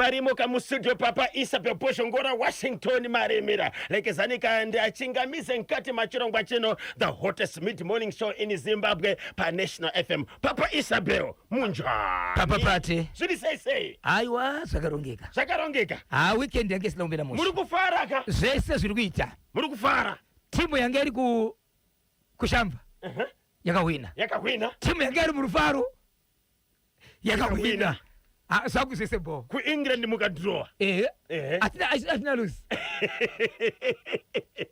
Varimo kamustudio Papa Isabel Bozhongora, Washington Maremera, lekezanika ndachingamise mkati machirongwa chino, the hottest mid morning show in Zimbabwe paNational FM. Papa Isabel, munjani? Papa Pate. Zviri sei sei? Aiwa, zvakarongeka. Zvakarongeka. Ha, weekend yange isina kumira mushe. Muri kufara ka? Zvese zviri kuita. Muri kufara. Timu yange iri ku kuShamva yakahwina. Yakahwina. Timu yange iri murufaro yakahwina. Ah, zvangu zvese bho. KuEngland mukadrowa. Ehe. Ehe. Hatina lose.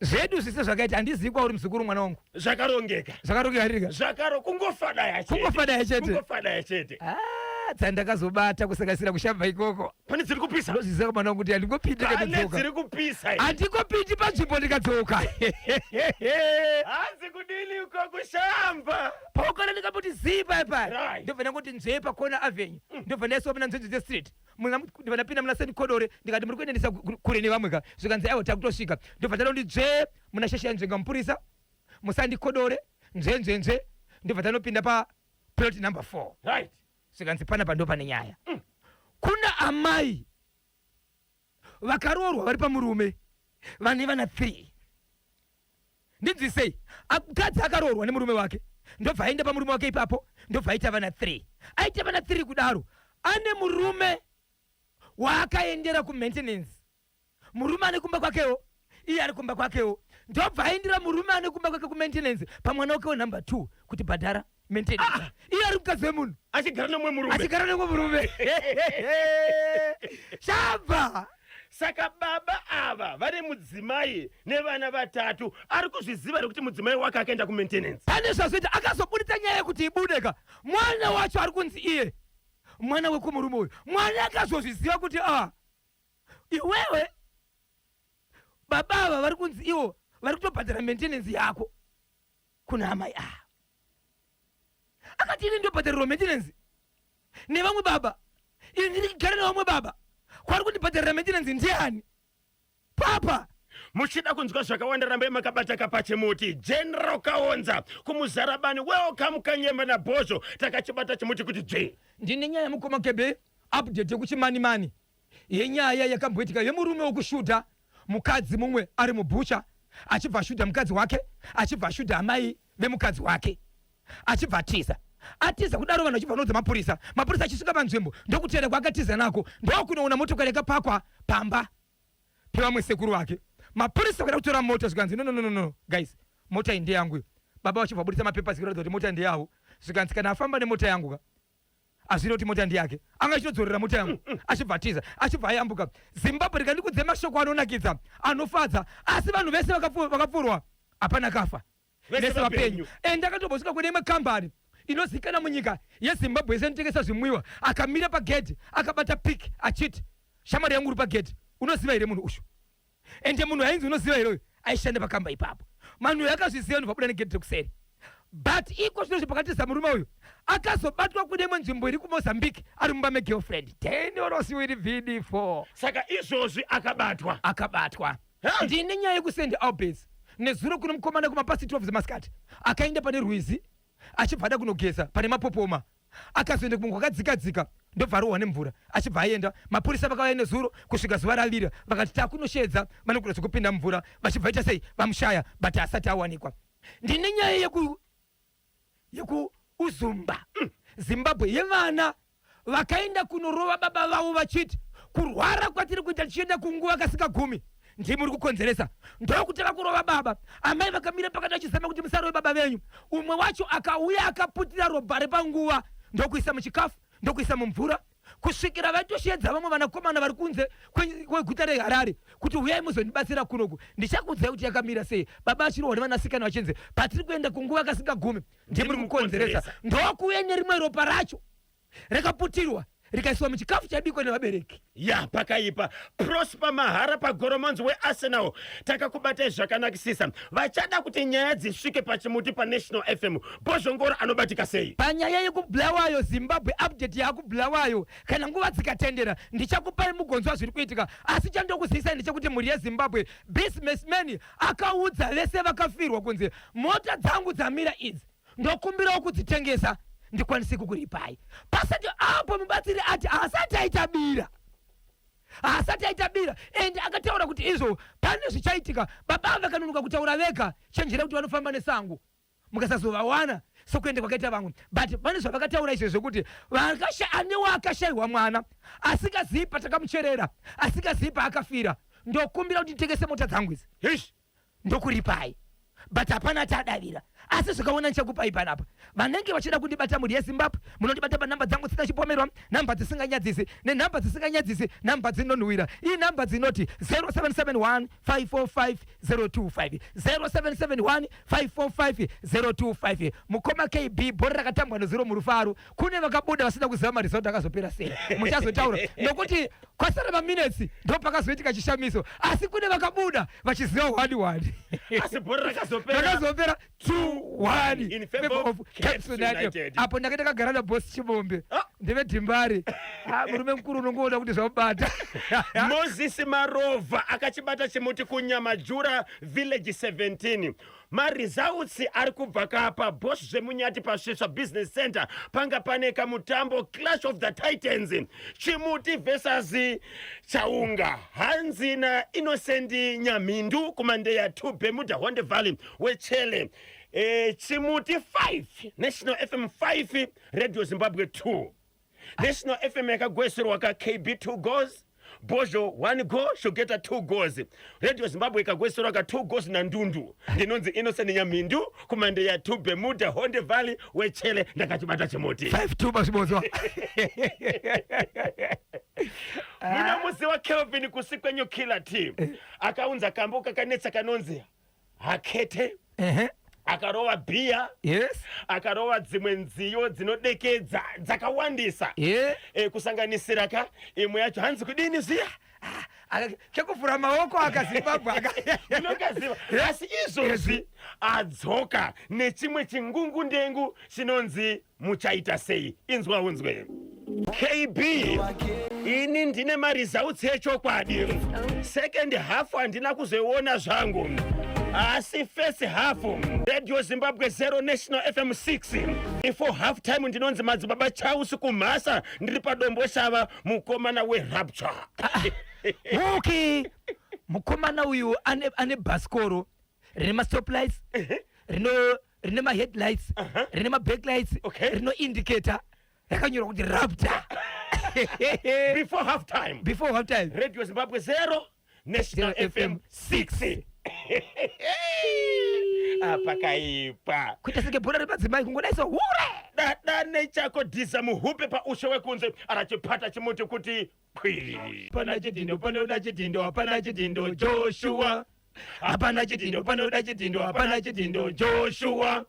Zvedu zvese zvakaita, handizivi kwauri muzukuru mwana wangu. Zvakarongeka. Zvakarongeka rika. Zvakaro kungofadaya chete. Kungofadaya chete. Kungofadaya chete. Ah, dzandakazobata kusanganisira kuShamva ikoko. Pane dziri kupisa. Ndozviziva mwana wangu kuti handingopindi Pane ndikadzoka. dziri kupisa. Handingopindi panzvimbo ndikadzoka. Hanzi kudini uko kuShamva? Paukana ndikamboti zii paya paya. Right. Ndobva ndangoti nzvee pakona avenue. Ndobva ndaiswa muna Nzvenzveze Street. Ndobva ndapinda muna St Kodore, ndikati muri kuendesa kure nevamwe ka. Zvikanzi aiwa, takutosvika. Ndobva ndanondi nzvee muna Shasha Nzvenga mupurisa. Musandikodore, nzvee nzvee nzvee. Ndobva ndanopinda pa plot number 4. Zvikanzi panapa ndo pane nyaya. Kuna amai vakaroorwa vari pamurume vane vana 3. Ndinzwisei, mukadzi akaroorwa nemurume wake, ndobva aenda pamurume wake ipapo, ndobva aita vana 3. Aita vana 3 kudaro, ane murume waakaendera kumaintenance. Murume ane kumba kwakewo, iye ari kumba kwakewo, ndobva aendera murume ane kumba kwake kumaintenance pamwana wake wenumber 2 kuti bhadhara maintenance. Iye ari mukadzi wemunhu achigara nemumwe murume. Achigara nemumwe murume. Shabva. Saka baba ava vane mudzimai nevana vatatu, ari kuzviziva here kuti mudzimai wake akaenda kumaintenance? Pane zvazoita, akazobuditsa nyaya yekuti ibude ka. Mwana wacho ari kunzi iye mwana wekumurume uyu, mwana akazozviziva kuti a iwewe baba ava vari kunzi ivo vari kutobhadhara maintenance yako kuna amai ava. Akati ini ndobhadharirwa maintenance nevamwe baba, ini ndiri kugara nevamwe baba, kwari kundibhadharira maintenance ndiani, papa? Muchida kunzwa zvakawanda, rambai makabata kapachimuti. General Kaonza kuMuzarabani, welcome Kanyemba naBhozho. Takachibata chimuti kuti dzvi. Ndine nyaya mukoma Kebe, update yekuChimanimani yenyaya yakamboitika yemurume wekushuta mukadzi mumwe ari mubhucha, achibva ashuta mukadzi wake, achibva ashuta amai vemukadzi wake, achibva atiza. Atiza kudaro, vanhu vachibva vanoudza mapurisa. Mapurisa achisvika panzvimbo, ndokutevera kwaakatiza nako, ndokunoona motokari yakapakwa pamba pevamwe sekuru vake. Mapurisa vakada kutora mota, zvikanzi no, no, no, no, no, guys, mota iyi ndeyangu iyo. Baba vachibva vabudisa mapepa kuratidza kuti mota ndeyavo. Zvikanzi kana afamba nemota yangu ka, hazviri kuti mota ndeyake, anga achitodzorera mota yangu. Achibva atiza, achibva ayambuka Zimbabwe. Rikandikudze mashoko anonakidza, anofadza, asi vanhu vese vakapfurwa, hapana kafa. Vese vese vapenyu. Vapenyu. Ende akatombosvika kune imwe kambani inozikanwa munyika yeZimbabwe yese inotengesa zvimwiwa, akamira pagedhi akabata pik achiti, shamwari yangu uri pagedhi, unoziva here munhu uyu? Ende munhu ainzi unoziva here uyu aishanda pakamba ipapo. Manhu uyu akazviziva, ndobva buda negedhi rekuseri. But iko zvinozvi pakatiza murume uyu akazobatwa kune imwe nzvimbo iri kuMozambique ari mumba megirlfriend tenyorosiwiri vd4. Saka izvozvi akabatwa. Akabatwa. Hey! Ndine nyaya yekuSt Alberts. Nezuro kuno mukomana kumapast 12 dzemasikati akaenda pane rwizi achibva ada kunogeza pane mapopoma, akazoenda kumwe kwakadzika dzika, ndobva arohwa nemvura achibva aenda. Mapurisa vakauya nezuro kusvika zuva ravira, vakati takunoshedza vanogona zvekupinda mumvura, vachibva ita sei, vamushaya, but asati awanikwa. Ndine nyaya yeku yekuUzumba, Zimbabwe, yevana vakaenda kunorova baba vavo vachiti kurwara kwatiri kuita tichienda kunguva kasingagumi ndimi muri kukonzeresa. Ndokutanga kurova baba. Amai vakamira pakati vachizama kuti musarove baba venyu. Umwe wacho akauya akaputira ropa repanguva, ndokuisa muchikafu, ndokuisa mumvura, kusvikira vaitoshedza vamwe vanakomana vari kunze kweguta reHarare kuti huyai muzondibatsira kunoku. Ndichakuudzai kuti yakamira sei. Baba achirohwa nevanasikana vachinzi patiri kuenda kunguva kasingagumi ndimuri kukonzeresa. Ndokuuya nerimwe ropa racho rakaputirwa rikaiswa muchikafu chaibikwa nevabereki. Ya, pakaipa. Prosper Mahara paGoromonzi weArsenal, takakubatai zvakanakisisa. Vachada kuti nyaya dzisvike pachimuti paNational FM, Bhozhongora anobatika sei? Panyaya yekuBulawayo, Zimbabwe, update yakuBulawayo, kana nguva dzikatendera ndichakupai mugonzwa zviri kuitika. Asi chandokuzivisai ndechekuti mhuri yeZimbabwe, businessman akaudza vese vakafirwa kunzi mota dzangu dzamira idzi, ndokumbirawo kudzitengesa ndikwanise kukuripai. Pasati apo mubatsiri ati haasati aita bira. Haasati aita bira and akataura kuti izvo pane zvichaitika. Baba ava vakanonoka kutaura vega, chenjera kuti vanofamba nesango mukasazovawana sekuenda kwakaita vamwe. But pane zvavakataura izvo zvekuti ane waakashaiwa mwana asingazivi patakamucherera, asingazivi paakafira. Ndokumbira kuti nditengese mota dzangu idzi. Hish. Ndokuripai but hapana ati adavira asi zvikaona ndichakupai panapa. Vanenge vachida kundibata mhuri yeZimbabwe munondibata panhamba dzangu dzisina chipomerwa, nhamba dzisinganyadzisi nenhamba dzisinganyadzisi, nhamba dzinonhuwira. Inhamba dzinoti 0771 545 025, 0771 545 025. Mukoma KB, bhora rakatambwa nezuro murufaro, kune vakabuda vasina kuziva maresult akazopera sei, muchazotaura nokuti kwasara maminetsi ndopakazoitika chishamiso, asi kune vakabuda vachiziva 1-1. Asi bhora rakazopera Rakazopera 2-1 in favor of Caps Caps United. Apo ndanga ndakagara naboss Chibombe. Ah. Ndeve Dhimbare. Ah, murume mukuru unongoona kuti zvamubata. Moses Marova akachibata chimuti kuNyamajura Village 17. Maresults ari kubva kapa Boss Zvemunyati paSvisva Business Center. Panga pane kamutambo Clash of the Titans, Chimuti versus Chaunga. Hanzi na Innocent Nyamhindu kuMandeya 2 Bermuda Honde Valley wechele, Chimuti 5, National FM 5, Radio Zimbabwe 2. National FM yakagweserwa ka KB 2 goals, Bozho 1 goal, Shugeta 2 goals. Radio Zimbabwe ikagweserwa ka 2 goals na Ndundu. Ndinonzi Innocent Nyamhindu kuMandeya 2 Bermuda Honde Valley wechele, ndakachibata chimuti. 5-2 mazvibozwa. Muna musi wa Kelvin kusikwenyu Killer T akaunza kambo kakanetsa kanonzi Hakete. Akarova bhiya. Akarova dzimwe nziyo dzinodekedza dzakawandisa. Kusanganisira ka imwe yacho hanzi kudini zviya? Kekuvhura maoko akaZimbabwe aka. Unokaziva. Asi izvozvi adzoka nechimwe chingungundengu chinonzi Muchaita Sei. Inzwa unzwe. KB, ini ndine maresults echokwadi. Second half handina kuzoiona zvangu, asi first half Radio Zimbabwe 0, National FM 6 before half time. Ndinonzi Madzibaba Charles Kumhasa, ndiri paDomboshava, mukomana weRapture. Okay, mukomana uyu ane bhasikoro rine mastoplights, rine maheadlights, rine mabacklights, rino indicator rakanyorwa kuti Raptor. Before half time. Before half time. Radio Zimbabwe 0, National 0 FM 6. Apa kaipa. Kuita senge bhora remadzimai kungodaiswa hure. Dada nechako dhiza muhupe paushe wekunze arachipata chimuti kuti kwiriri. Hapana chidhindo panoda chidhindo, hapana chidhindo Joshua, hapana chidhindo panoda chidhindo, hapana chidhindo Joshua,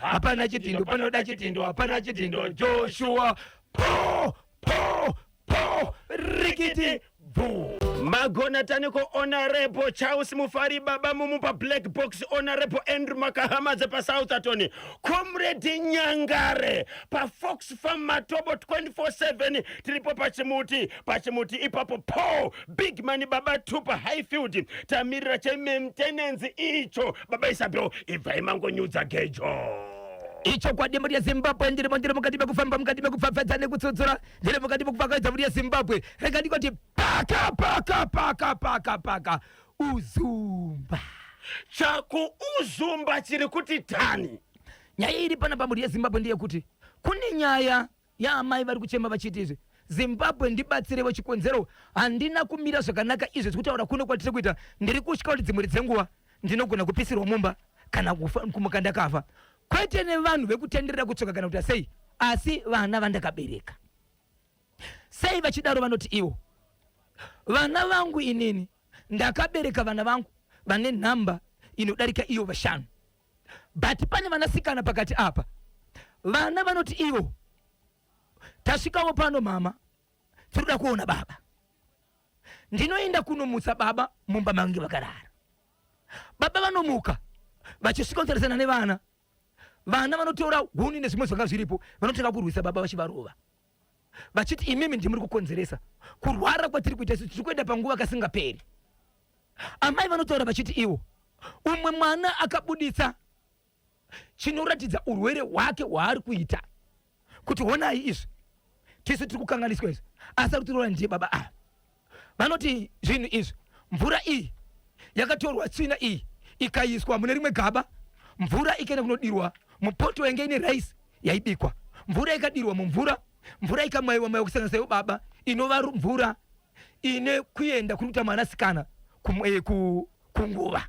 hapana chidhindo panoda chidhindo, hapana chidhindo Joshua. Po po po, rikiti bvu. Magona taniko Honorable Charles Mufari baba mumu pa Black Box, Honorable Andrew Makahamadze paSoutherton, Comrade Nyangare paFox Farm Matobo 24/7. Tiripo pachimuti, pachimuti ipapo. Po Big Mani baba Tupa Highfield, tamirira chemaintenance icho. Baba Isabel, ibvai mangonyudza gejo. Ichokwadi mhuri yeZimbabwe, ndirimo, ndiri mukati mekufamba, mukati mekupfapfadza nekutsutsura, ndiri mukati mekupfapfadza mhuri yeZimbabwe. Rega ndikoti paka paka paka paka paka Uzumba. Chakuuzumba chiri kuti tani. Nyaya iri panapa mhuri yeZimbabwe ndeyekuti kune nyaya yaamai vari kuchema vachiti izvi, "Zimbabwe, ndibatsirewo, chikonzero handina kumira zvakanaka izvi kutaura kuno kwatiri kuita, ndiri kutya kuti dzimwe dzenguva ndinogona kupisirwa mumba kana kufa, kumuka ndakafa, kwete nevanhu vekutenderera kutsvaka kana kuita sei, asi vana vandakabereka." Sei vachidaro? Vanoti ivo, "Vana vangu, inini ndakabereka vana vangu vane nhamba inodarika iyo vashanu, but pane vanasikana pakati apa." Vana vanoti ivo, "Tasvikawo pano mama, tiri kuda kuona baba. Ndinoenda kunomutsa baba mumba mange vakarara. Baba vanomuka vachisvika kutarisana nevana. Vana vanotora huni nezvimwe zvanga zviripo, vanotanga kurwisa baba vachivarova vachiti, 'Imimi ndimuri kukonzeresa kurwara kwatiri kuita isu, tiri kuenda panguva kasingaperi.' Amai vanotaura vachiti ivo, umwe mwana akabuditsa chinoratidza urwere hwake hwaari kuita kuti, 'Honai izvi, tisu tiri kukanganiswa izvi, asi ari kutirora ndiye baba ava.' Vanoti zvinhu izvi, mvura iyi yakatorwa, tsvina iyi ikaiswa mune rimwe gaba, mvura ikaenda kunodirwa mupoto yange ine rice yaibikwa, mvura ikadirwa mumvura, mvura ikamwaiwa maiwa kusanganisa iwo baba, inova mvura ine kuenda kuri kuita mwanasikana kunguva.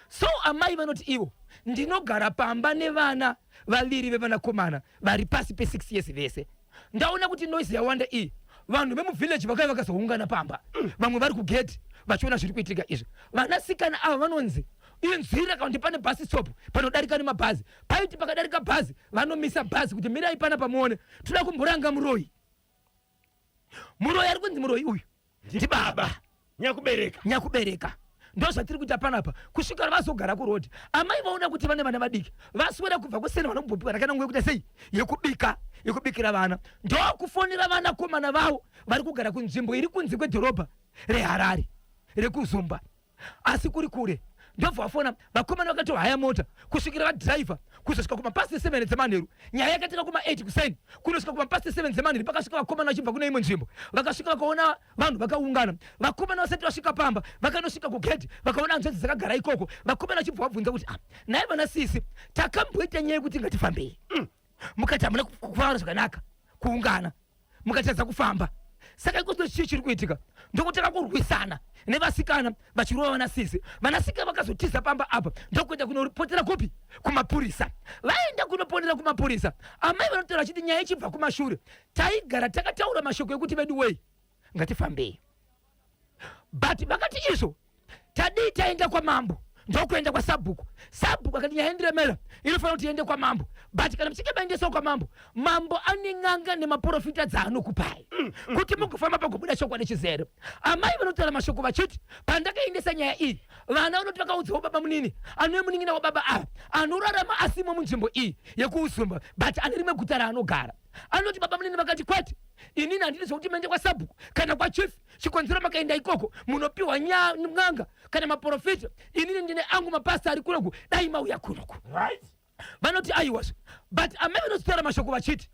So amai vanoti ivo, ndinogara pamba nevana vaviri vevanakomana vari pasi pe6 years vese. Ndaona kuti noise yawanda iyi, vanhu vemuvillage vakauya vakazoungana pamba, vamwe vari kugate vachiona zviri kuitika izvi. Vanasikana ava vanonzi inzira kana kuti pane bus stop panodarika nemabhazi, paiti pakadarika bhazi vanomisa bhazi kuti mirai pana pamuone, toda kumboranga muroyi. Muroyi ari kunzi muroyi uyu ndibaba nyakubereka. Nyakubereka. Ndo zvatiri kuita panapa kusvika vazogara kuroad. Amai vaona kuti vane vana vadiki, vaswera kubva kuseni, vanombobika rakana nguva yekuita sei, yekubika, yekubikira vana, ndokufonera vanakomana vavo vari kugara kunzvimbo iri kunze kwedhorobha reHarare, rekuZumba, asi kuri kure. Ndobva vafona vakomana, vakatohaya mota kusvikira vadhiraivha kuzosvika kumapast 7 dzemanheru. Nyaya yakatanga kuma8 kuseni, kunosvika kumapast 7 dzemanheru pakasvika vakomana vachibva kune imwe nzvimbo. Vakasvika vakaona vanhu vakaungana. Vakomana vasati vasvika pamba, vakanosvika kugedhi vakaona hanzvadzi dzakagara ikoko. Vakomana vachibva vabvunza kuti, ah, naye vana sisi, takamboita nyaya yekuti ngatifambei, mukati hamuna kufara zvakanaka kuungana, mukatadza kufamba, saka iko zvino chii chiri kuitika? Ndokutanga kurwisana nevasikana vachirova vanasisi. Vanasikana vakazotiza pamba apa, ndokuenda kunopotera kupi? Kumapurisa. Vaenda kunoponera kumapurisa, amai vanotaura vachiti nyaya ichibva kumashure, taigara takataura mashoko ekuti vedu wei, ngatifambei, but vakati izvo tadii taenda kwamambo, ndokuenda kwasabhuku. Sabhuku akati nyaya indiremera, inofanira kuti iende kwamambo, but kana muchinge maendesawo kwamambo, mambo ane n'anga nemaprofita dzaanokupai kuti mugofamba pagobuda chokwadi chizere. Amai vanotaura mashoko vachiti pandakaendesa nyaya iyi, vana vanoti vakaudzawo baba munini, anove munin'ina wababa ava, anorarama asimo munzvimbo iyi yekuUzumba, but ane rimwe guta raanogara. Anoti baba munini vakati kwete, inini handidi zvokuti muende kwasabhuku kana kwachief. Chikonzero makaenda ikoko munopiwa n'anga kana maprofita, inini ndine angu mapasta ari kunoku, dai mauya kunoku. Vanoti aiwazve, but amai vanozotaura mashoko vachiti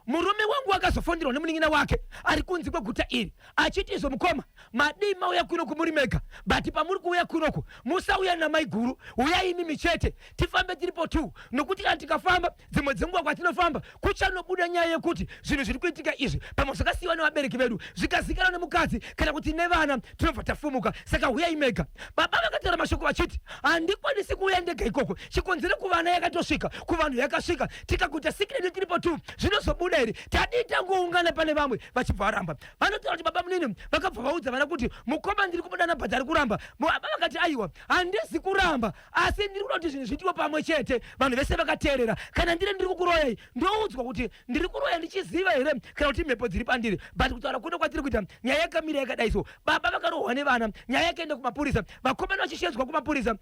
murume wangu akazofonderwa nemunin'ina wake ari kunze kweguta iri achiti izvo mukoma, madii mauya kunoku muri mega, but pamuri kuuya kunoku musauya namai guru, uyai imimi chete, tifambe tiripo two, nokuti kana tikafamba dzimwe dzenguva kwatinofamba kuchanobuda nyaya yekuti zvinhu zviri kuitika izvi pamwe zvakasiyiwa nevabereki vedu, zvikazikanwa nemukadzi kana kuti nevana, tinobva tafumuka, saka huyai mega. Baba vakataura mashoko vachiti handikwanisi kuuya ndega ikoko, chikonzero kuvana yakatosvika, kuvanhu yakasvika, tikakuita secret tiripo two zvinozobuda here? Tadii tangoungana pane vamwe? Vachibva varamba. Vanotaura kuti baba munini vakabva vaudza vana kuti mukoma ndiri kumudana but ari kuramba. Baba vakati aiwa, handisi kuramba, asi ndiri kuda kuti zvinhu zviitiwe pamwe chete, vanhu vese vakateerera. Kana ndiri kukuroyai, ndoudzwa kuti ndiri kuroya ndichiziva here kana kuti mhepo dziri pandiri? But kutaura kuno kwatiri kuita, nyaya yakamira yakadai. So baba vakarohwa nevana, nyaya yakaenda kumapurisa, vakomana vachishedzwa kumapurisa.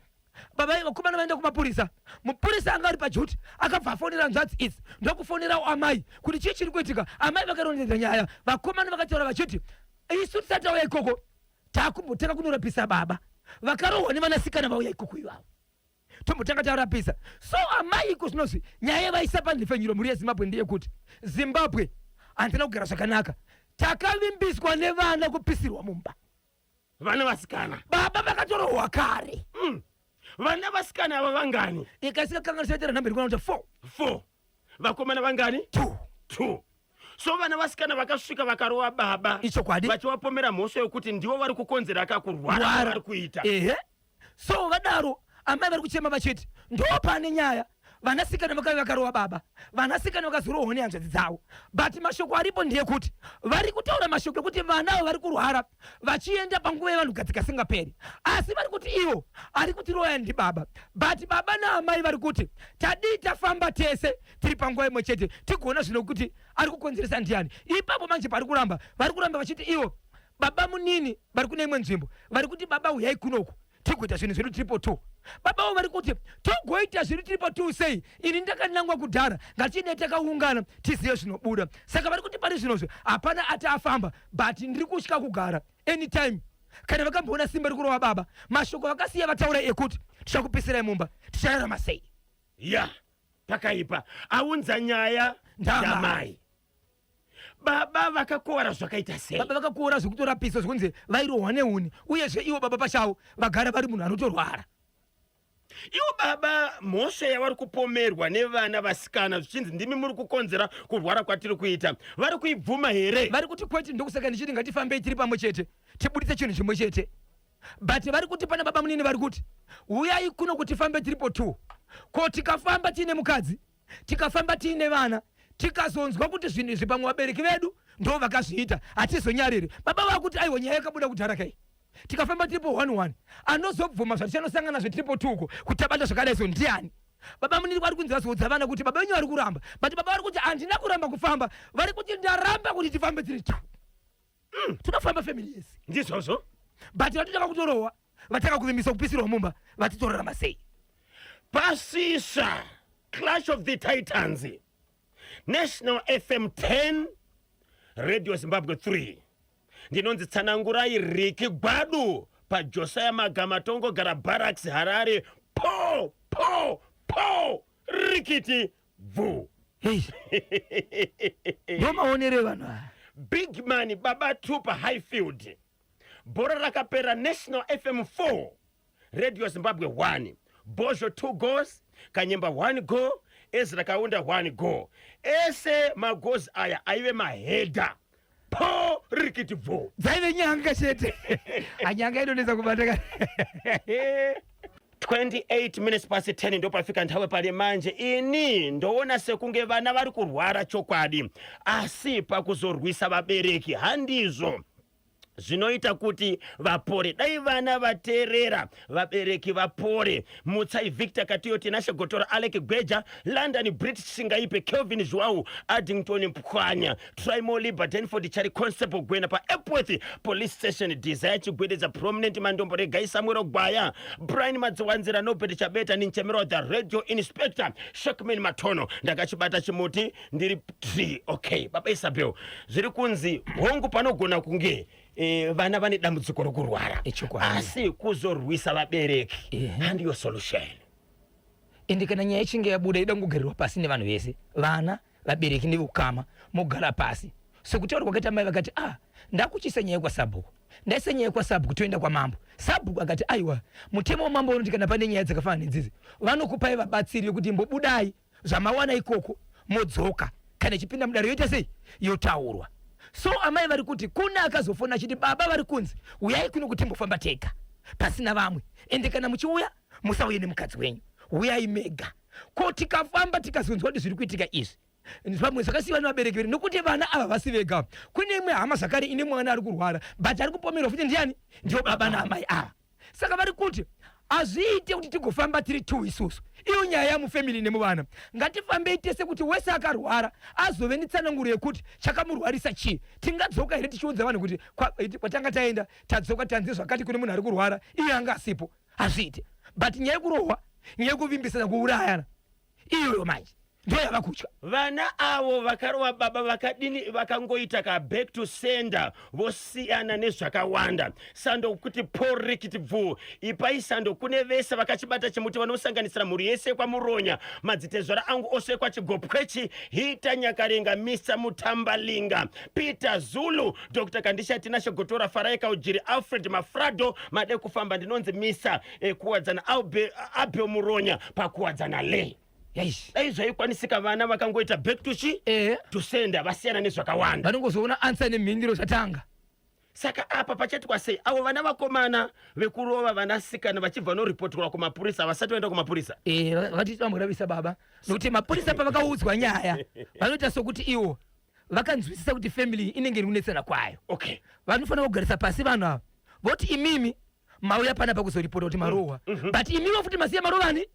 Baba vakomana vaenda kumapurisa, mupurisa anga ari paduty akabva afonera hanzvadzi idzi, ndokufonerawo amai kuti chii chiri kuitika. Amai vakarondedzera nyaya. Vakomana vakataura vachiti isu tisati tauya ikoko takumbotanga kunorapisa baba vakarohwa nevanasikana vauya ikoko ivavo, tombotanga tarapisa. So amai iko zvinozvi nyaya yavaisa panhepfenyuro mhuri yeZimbabwe ndeyekuti Zimbabwe handina kugara zvakanaka, takavimbiswa nevana kupisirwa mumba. Vana vasikana. Baba vakatorohwa kare. Vana vasikana ava vangani? Ikasikakanganisaitira nhamba iri kuona kuti 4. 4. Vakomana vangani? 2. 2. So vana vasikana vakasvika vakarova baba. Ichokwadi. Vachivapomera mhosva yokuti ndivo vari kukonzera kakurwara Rwara. vari kuita. Ehe, so vadaro amai vari kuchema vachiti ndo pane nyaya, vanasikana vakave vakarova baba, vanasikana vakazorohwa nehanzvadzi dzavo. But mashoko aripo ndeyekuti vari kutaura mashoko ekuti vana avo vari kurwara vachienda panguva yevanhu gadzikasingaperi, asi vari kuti ivo ari kutiroya ndibaba, but baba naamai vari kuti tadii tafamba tese tiri panguva imwe chete tigoona zvino kuti ari kukonzeresa ndiani. Ipapo manje pari kuramba, vari kuramba vachiti ivo baba munini vari kune imwe nzvimbo vari kuti baba uyai kunoku tigoita zvinhu zvedu tiripo two. Babavo vari kuti togoita zvinhu tiripo two sei, ini ndakanangwa kudhara, ngatiende takaungana tizive zvinobuda. Saka vari kuti pari zvinozvi hapana ati afamba, but ndiri kutya kugara anytime kana vakamboona simba ri kurova baba, mashoko vakasiya vataura ekuti tichakupisirai mumba, tichararama sei? Ya, pakaipa. Aunza nyaya Ndamai. Ndamai. Baba vakakuvara zvakaita sei? Baba vakakuvara zvekutorapisa, zvekunzi vairohwa nehuni, uyezve ivo baba pachavo vagara vari munhu anotorwara. Ivo baba, mhosva yavari kupomerwa nevana vasikana zvichinzi ndimi muri kukonzera kurwara kwatiri kuita, vari kuibvuma here? Vari kuti kwete. Ndokusaka ndichiti ngatifambei tiri pamwe chete, tibuditse chinhu chimwe chete. But vari kuti pana baba munini vari kuti uyai kuno kuti tifambe tiripo two. Ko tikafamba tiine mukadzi, tikafamba tiine vana, tikazonzwa kuti zvinhu izvi pamwe vabereki vedu ndo vakazviita, hatizonyariri? Baba vakuti aiwa, nyaya yakabuda kudhara kai. Tikafamba tiripo one one, anozobvuma zvatichanosangana nazvo tiripo two uko kuti tabata zvakadai so ndiani? Baba munini vari kunzi vazoudza vana kuti baba venyu vari kuramba, but baba vari kuti handina kuramba kufamba, vari kuti ndaramba kuti tifambe tiri two. Tinofamba family yese. Ndizvozvo. But vatotanga kutorohwa, vatanga kuvimbisa kupisirwa mumba, vatitorarama sei? Pasisa Clash of the Titans, National FM 10, Radio Zimbabwe 3. Ndinonzi Tsanangurai Riki Gwadu paJosiah Magama, Tongogara Barracks, Harare. Po po po, rikiti bvu. Hey. Ndo maonero evanhu aya. Big man Baba Tupa Highfield. Bhora rakapera National FM 4, Radio Zimbabwe 1. Bozho 2 goals, Kanyemba 1 goal, Ezra Kaunda 1 goal. Ese magoals aya aive maheader. Po rikiti bvu. Dzaive nyanga chete. Anyanga inonetsa kubata ka. 28 minutes past 10 ndopafika nthawe pali manje. Ini ndoona sekunge vana vari kurwara chokwadi, asi pakuzorwisa vabereki handizvo zvinoita kuti vapore. Dai vana vateerera vabereki vapore. Mutsai Victor Katiyo, Tinashe Gotora, Alec Gweja, London British Singaipe, Kelvin Zhuau, Addington Pwanya, Trimo Liba, Denford Chari, Constable Gwena paEpworth Police Station, Desire Chigwededza, Prominent Mandombo, Regai Samuel Gwaya, Brian Madziwanzira, Nobert Chabeta, Ninchemero the Radio Inspector, Shekman Matono. Ndakachibata chimuti ndiri tree. Okay, Baba Isabel, zviri kunzi hongu panogona kunge vana vane dambudziko rokurwara, Ichokwadi. asi kuzorwisa vabereki handiyo solution. Ende kana nyaya ichinge yabuda, ida kungogarirwa pasi nevanhu vese, vana, vabereki neveukama, mogara pasi sekutaura kwakaita mai vakati, ah, ndakuchisa nyaya kwasabhuku, ndaisa nyaya kwasabhuku, toenda kwamambo. Sabhuku akati aiwa, mutemo wamambo unoti kana pane nyaya dzakafanana nedzidzi, vanokupai vabatsiri vekuti imbobudai zvamawana ikoko, modzoka, kana ichipinda mudare yoita sei, yotaurwa. So amai vari kuti kune akazofona achiti baba vari kunzi uyai kuno kuti timbofamba tega pasina vamwe, ende kana muchiuya musauye nemukadzi wenyu, uyai mega. Ko tikafamba tikazonzwa kuti zviri kuitika izvi pamwe zvakasiyiwa nevabereki vedu, nokuti vana ava vasi vega, kune imwe hama zvakare ine mwana ari kurwara, but ari kupomerwa futi ndiani? Ndiwo baba naamai ava. Saka vari kuti hazviite kuti tigofamba tiri two isusu, iyo nyaya yamufamily nemuvana. Ngatifambei tese kuti wese akarwara azove netsananguro yekuti chakamurwarisa chii. Tingadzoka here tichiudza vanhu kuti kwatanga taenda tadzoka tanzi zvakati, kune munhu ari kurwara, iye anga asipo? Hazviite. But nyaya yekurohwa, nyaya yekuvimbisana kuurayana iyoyo manje ndo yava kutya. Vana avo vakarova baba vakadini vakangoita ka back to sender, vosiyana nezvakawanda. Sando kuti porikiti bvu. Ipai sando kune vese vakachibata chimuti, vanosanganisira mhuri yese kwaMuronya, madzitezvara angu ose kwaChigopwechi, Hita Nyakarenga, Mr Mutambalinga, Peter Zulu, Dr Kandisha, Tinashe Gotora, Farai Kaujiri, Alfred Mafrado. Made kufamba ndinonzi Mr Kuwadzana, Abel Muronya paKuwadzana le. Yaish. Dai zvaikwanisika vana vakangoita back to chi to sender, vasiyana nezvakawanda. Vanongozoona answer nemhinduro zvatanga. Saka apa pachaitwa sei? Avo vana vakomana vekurova vanasikana vachibva noripotwa kumapurisa, vasati vaenda kumapurisa. Vakati vamboravisa baba, nokuti mapurisa pavakaudzwa nyaya vanoita sokuti ivo vakanzwisisa kuti family inenge iri kunetsana kwayo. Vanofanira kugarisa pasi vanhu ava, voti imimi mauya panapa kuzoripota kuti marohwa, but imiwo futi masiya marovani,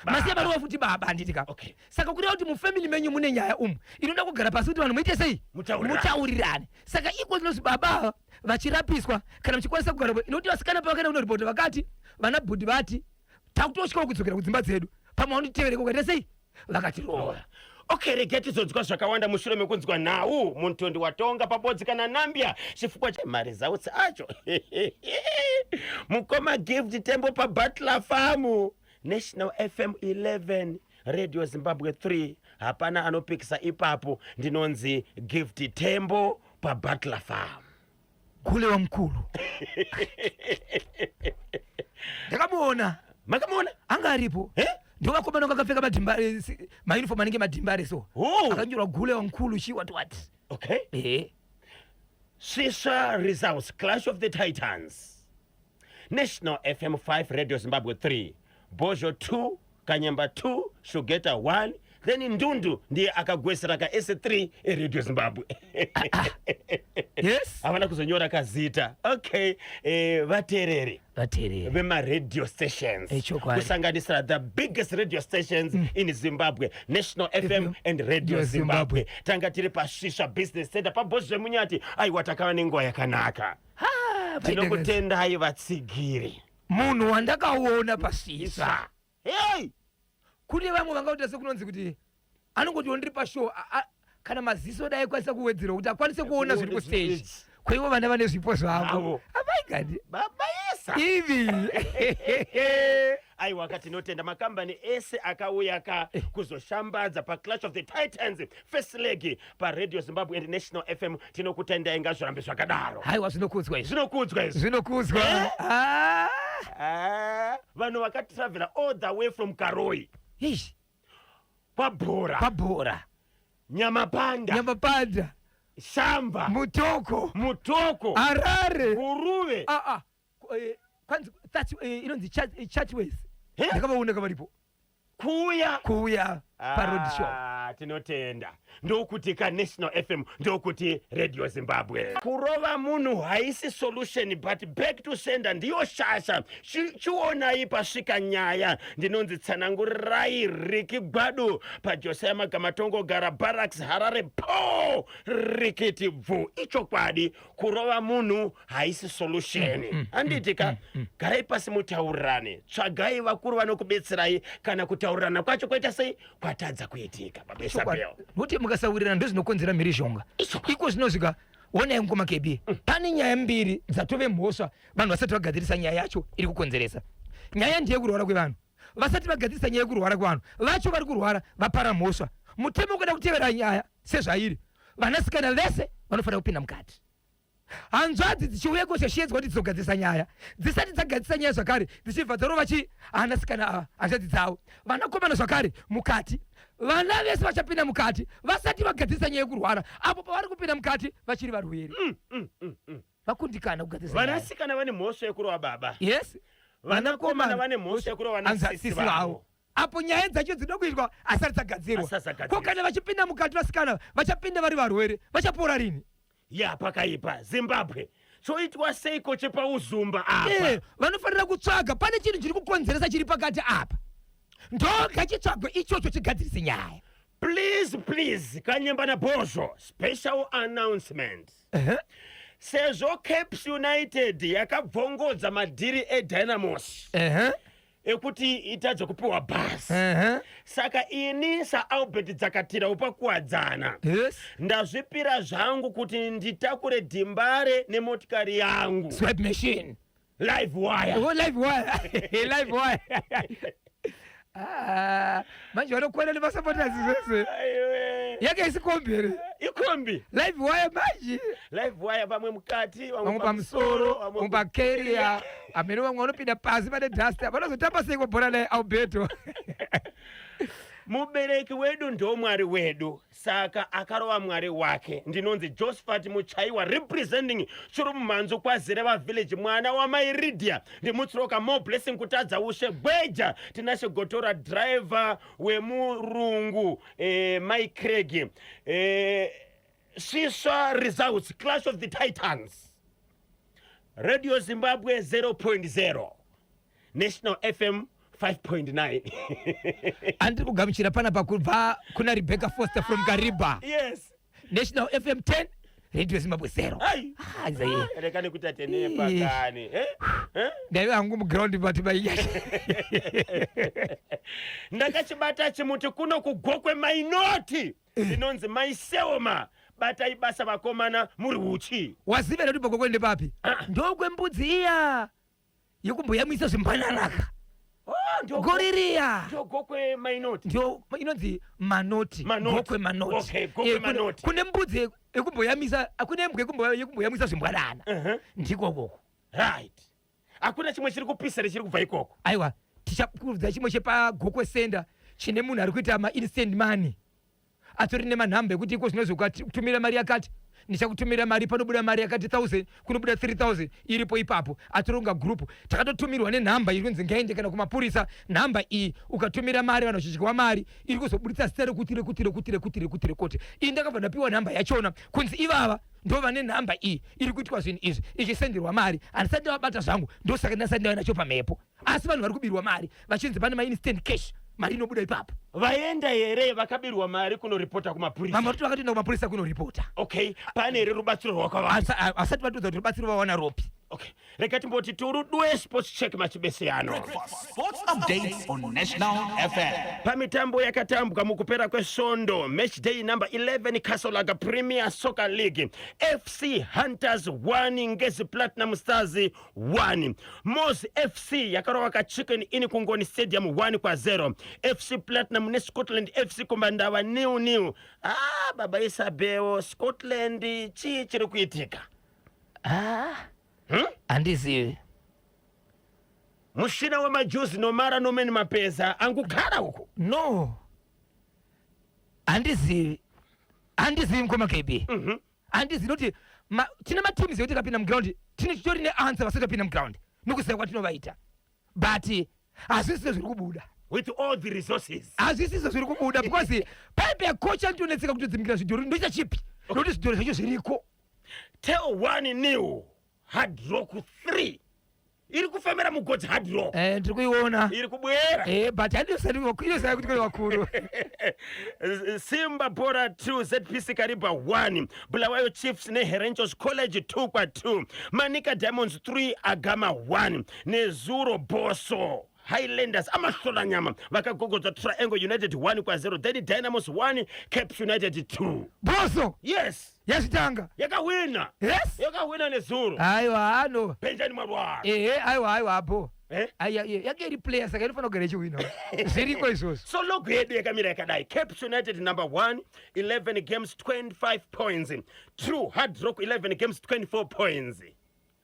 masiya marova futi baba, handiti ka? Saka kureva kuti mufamily menyu mune nyaya umu inoda kugara pasi kuti vanhu muite sei? Mutaurirane. Mutaurirane. Saka iko tinozi baba ava vachirapiswa, kana muchikwanisa kugara, nokuti vasikana pavakaenda kunoripota vakati vana bhudhi vati takutosvikawo kudzokera kudzimba dzedu, pamwe vanotitevereka ukaita sei, vakatirova. Okay, regai tizonzwa zvakawanda mushure mekunzwa nhau. Muntondi watonga pabodzi kana Nambia chifukwa chemaresults acho. Mukoma Gift Tembo paButler Farm, National FM 11, Radio Zimbabwe 3. Hapana anopikisa ipapo. Ndinonzi Gift Tembo paButler Farm. Kule wamukuru ndakamuona. Makamuona? Anga aripo. Eh? Ndovakomana vakapfeka madhimbare, mauniform anenge madhimbare so. Oh. Akanyorwa gule wamukuru chi what what. Okay. Ehe. Siswa results, Clash of the Titans. National FM 5, Radio Zimbabwe 3, Bozho 2, Kanyemba 2, Shugeta 1. Then Ndundu ndiye akagwesera ka S3 eRadio Zimbabwe. Yes. Havana kuzonyora kazita. Okay, vateereri Vateereri vemaradio stations, Chokwadi. kusanganisira the biggest radio stations in Zimbabwe, National FM FM and Radio Radio Zimbabwe. Zimbabwe. Tanga tiri paSvisva Business Center paBhozvemunyati. Aiwa, takava nenguva yakanaka. Ah, Tinokutendai, vatsigiri. Munhu wandakaona paSvisva, Hey! Kune vamwe vangaita sekunonzi kuti anongotiwo ndiri pashow, kana maziso dai akwanisa kuwedzerwa kuti akwanise kuona zviri kustage. Kwaivo vana vane zvipo zvavo. Zvavo. Amaigani. Baba Isa. Ivi. Aiwa ka, tinotenda makambani ese akauya ka kuzoshambadza paclash of the Titans first leg paRadio Zimbabwe and National FM. Tinokutendai, ngazvirambe zvakadaro. Haiwa, zvinokudzwa izvi. Zvinokudzwa izvi. Zvinokudzwa. Eh? Ah. Ah, vanhu vakatravela all the way from Karoi, Eish, kwabhora, pabhora, Nyamapanda, Nyamapanda, Shamba, Mutoko, Mutoko, Harare, Guruve. Ah, ah. Kwanzi inonzi Chatways. Eh? Ndakavaoneka varipo. Kuuya. Kuuya paroad show. Ah, tinotenda. Ndokuti ka National FM, ndokuti Radio Zimbabwe. Kurova munhu haisi solution, but back to sender ndiyo shasha. Chionai pasvika nyaya. Ndinonzi Tsanangurirai Riki Gwadu paJosiah Magamatongo Gara Barracks, Harare. Po rikiti bvu. Ichokwadi, kurova munhu haisi solution, handiti ka? Garai pasi mutaurirane, tsvagai vakuru vanokubetserai kana kutaurirana kwacho kwaita sei, kwatadza kuitika, baba Isabel. Nokuti mukasawirirana ndozvinokonzera mhirizhonga. Iko zvinosvika, onai mukoma KB, pane nyaya mbiri dzatove mhosva vanhu vasati vagadzirisa nyaya yacho iri kukonzeresa. Nyaya ndeyekurwara kwevanhu. Vasati vagadzirisa nyaya yekurwara kwevanhu vacho vari kurwara, vapara mhosva. Mutemo kuda kutevera nyaya sezvairi, vanasikana vese vanofanira kupinda mukati. Hanzvadzi dzichiuya kosheshedzwa kuti dzizogadzirisa nyaya, dzisati dzagadzirisa nyaya zvakare dzichibva dzarova chi anasikana ava hanzvadzi dzavo. Vanakomana zvakare mukati. Vana vese vachapinda mukati vasati vagadzirisa nyaya yekurwara. Apo pavari kupinda mukati vachiri varwere, vakundikana kugadzirisa nyaya. Vanasikana vane mhosva yekurova baba. Yes. Vanakomana vane mhosva yekurova vanasisi sisi vavo. Vavo. Apo nyaya dzacho dzinoda kuitwa asati dzagadzirwa. Asati dzagadzirwa. Ko kana vachipinda mukati vasikana, vachapinda vari varwere, vachapora rini? Ya, pakaipa. Zimbabwe, choitwa seiko chepauzumba apa? Vanofanira kutsvaga pane chinhu chiri kukonzeresa chiri pakati apa, ndogachitsvagwe ichocho chigadzirise nyaya. Please, please, Kanyemba naBhozho, special announcement. Sezvo Caps United yakabvongodza madhiri eDynamos ekuti itadze kupiwa bhasi, saka ini saAlbert Dzakatira upakuwadzana, ndazvipira zvangu kuti nditakure Dhimbare nemotikari yangu. Swipe machine. Live wire. Oh, live wire, live wire. Ah, manje vanokwana nemasupporters zvese. Aiwe. Yake isi kombi here? Ikombi. Live wire manje. Live wire, vamwe mukati, vamwe pamusoro, vamwe vamwe pakeria, amene vamwe vanopinda pasi pane dust. Vanozotamba seiko bhora naye Alberto? Mubereki wedu ndo Mwari wedu, saka akarova Mwari wake. Ndinonzi Josephat Muchaiwa, representing Churumhanzu kwaZereva village, mwana wamairidia ndimutsiroka. More blessing kutadza ushe gweja. Tinashe Gotora, driver wemurungu, Mai Craig. Svisva results, Clash of the Titans, Radio Zimbabwe 0.0, National FM 5.9. Andiri kugamuchira panapa kubva kuna Rebecca Foster from Kariba. Yes. National FM 10, Radio Zimbabwe 0. Ai. Ah, zai. Reka nekuti atenee pakani, eh? Eh? Ndaive hangu muground, but maiya. Ndakachibata chimuti kuno kuGokwe mainoti. Inonzi Maiseoma. Batai basa vakomana, muri uchi. Waziva here kuti paGokwe ndepapi? Ndokwembudzi iya yekumboyamwisa zvimbananaka. Oh, ndo Gore riya ndo Gokwe Mainoti. Ndio inonzi Manoti. Manoti. Gokwe Manoti. Okay, Gokwe Manoti. Kune mbudzi yekumboyamisa, kune mbwa yekumboyamisa zvimbwanana. Ndiko koko. Right, hakuna chimwe chiri kupisa chiri kubva ikoko? Aiwa, tichakuudza chimwe chepaGokwe Center chine munhu ari kuita mainstant money, atori nemanhamba ekuti iko zvinozvi ukatumira mari yakati, ndichakutumira mari, panobuda mari yakati 1000, kunobuda 3000 iripo ipapo. Atoronga group. Takatotumirwa nenhamba iri kunzi ngaende kana kumapurisa. Nhamba iyi, ukatumira mari, vanhu vachidyiwa mari, iri kuzobuditsa zita rekuti, rekuti, rekuti, rekuti, rekuti, rekuti. Iyi ndakabva ndapiwa nhamba yachona kunzi ivava ndo vane nhamba iyi iri kuitwa zvinhu izvi, ichisenderwa mari. Handisati ndavabata zvangu, ndosaka ndasati ndava nacho pamhepo, asi vanhu vari kubirwa mari vachinzi pane mainstant cash, mari inobuda ipapo. Vaenda here vakabirwa mari kunoripota kumapurisa? Vamwe vatoti vakatoenda kumapurisa kunoripota. Okay, pane here rubatsiro rwakavaa? Asati vatiudza kuti rubatsiro vawana ropi. Okay, rega timboti turudwe sports check machibeseyano. Sports updates on National FM. Pamitambo yakatambwa mukupera kwesvondo, match day number 11, Castle Lager Premier Soccer League, FC Hunters 1, Ngezi Platinum Stars 1. Mos FC yakarova kaChicken Inn kuNgoni Stadium 1 kwa0. FC Platinum neScotland FC kuMandava 0-0. Ah, baba Isabel, Scotland, chii chiri kuitika? Ah, handizivi. Mushina wemajuzi nomara nomeni mapeza angukara uku. No, handizivi, handizivi, mukoma KB. Handizivi nokuti tine mateams ekuti tikapinda muground tine chitori neanswer vasati vapinda muground nokuziva kwatinovaita, but hazvisizvo zviri kubuda. With all the resources. Hazvisizvo zviri kubuda because paipe yakocha nditonetseka kutodzimikira zvidhori, ndoita chipi, nokuti zvidhori zvacho zviriko. TAL 1-0, Hard Rock 3. Iri kufemera mugodzi Hard Rock. Eh, ndiri kuiona. Iri kubwera. Eh, but handisati inosaya kuti kune vakuru. Simba Bhora 2, ZPC Kariba 1. Bulawayo Chiefs neHerenchos College 2 kwa2. Manica Diamonds 3, Agama 1. Nezuro Boso Highlanders, amahlolanyama, vakagogodza Triangle United 1 kwa0. Then Dynamos 1, Caps United 2. Boso. Yes. Yazvitanga. Yakawina. Yes. Yakawina nezuro. Aiwa, ano Benjani Marwara. Ehe, aiwa, aiwa, apo. Eh? Aya, yake iri player, saka inofanira kugara ichiwina, zviriko izvozvo. So log yedu yakamira yakadai: Caps United number 1, 11 games, 25 points. 2, Hard Rock, 11 games, 24 points,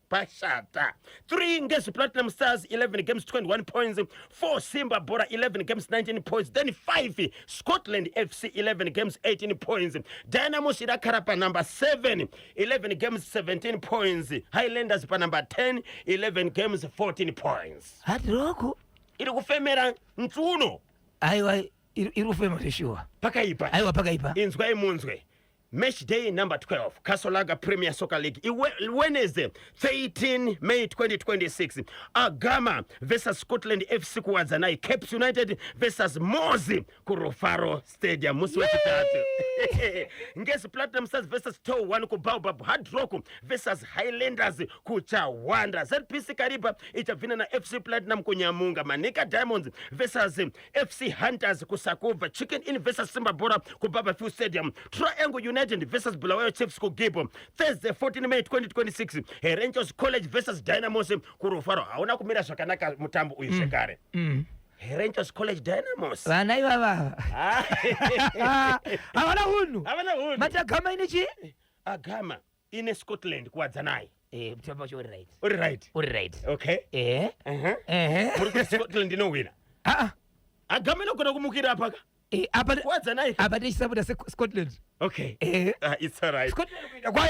pashata. 3, Ngezi Platinum Stars, 11 games, 21 points. 4, Simba Bhora, 11 games, 19 points. Then 5, Scotland FC, 11 games, 18 points. Dynamos irakara panumber 7, 11 games, 17 points. Highlanders panumber 10, 11 games, 14 points. Hard Rock iri kufemera mtsuno. Aiwa, iri kufema zveshuwa. Pakaipa. Aiwa, pakaipa. Inzwai munzwe. Match day number 12, Castle Lager Premier Soccer League, Wednesday 13 May 2026, Agama versus Scotland FC kuWadzanai, Caps United versus Mozi kuRufaro Stadium musi wechitatu, Ngezi Platinum Stars versus TAL 1 kuBaobab, Hard Rock versus Highlanders kuChawanda, ZPC Kariba ichabvina naFC Platinum kuNyamunga, Manica Diamonds versus FC Hunters kuSakubva, Chicken Inn versus Simba Bhora kuBarbourfields Stadium, Triangle United versus Bulawayo Chiefs kuGibbo. Thursday 14 May 2026, Herenchos College versus Dynamos kuRufaro. Hauna kumira zvakanaka mutambo uyu zvekare. Herenchos College, Dynamos. Vana ivavava havana unhu. Havana hunhu. Matagama ine chi Agama ine Scotland kuWadzanai. Eh, mutambo wacho uri right. Uri right. Uri right. Okay. Ehe. Ehe. Muri kuti Scotland inowina? Ah. Agama inogona kumukira apaka. Eh, apa Kuwadzanai. Apa tichisapota Scotland. Okay. Eh. Ah, it's all right. Scotland kuenda kwayo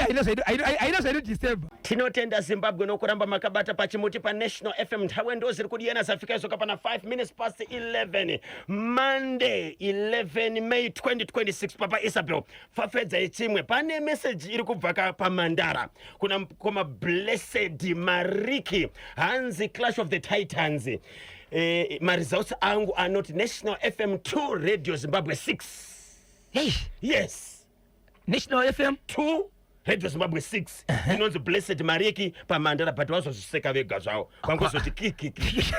haina zvaino December. Tinotenda Zimbabwe nokuramba makabata pachimuti paNational FM. Nthawe ndo ziri kudiyana zafika izoka pana 5 minutes past 11, Monday 11 May 2026. Papa Isabel, fafedzai chimwe. Pane meseji iri kubva paMandara kuna koma Blessed Mariki, hanzi Clash of the Titans. Maresults angu anoti National FM 2, Radio Zimbabwe 6. Hey. Yes. National FM 2, Radio Zimbabwe 6. Inonzi Blessed Mariki paMandara, but vazozviseka vega zvavo, vangozoti kikiki.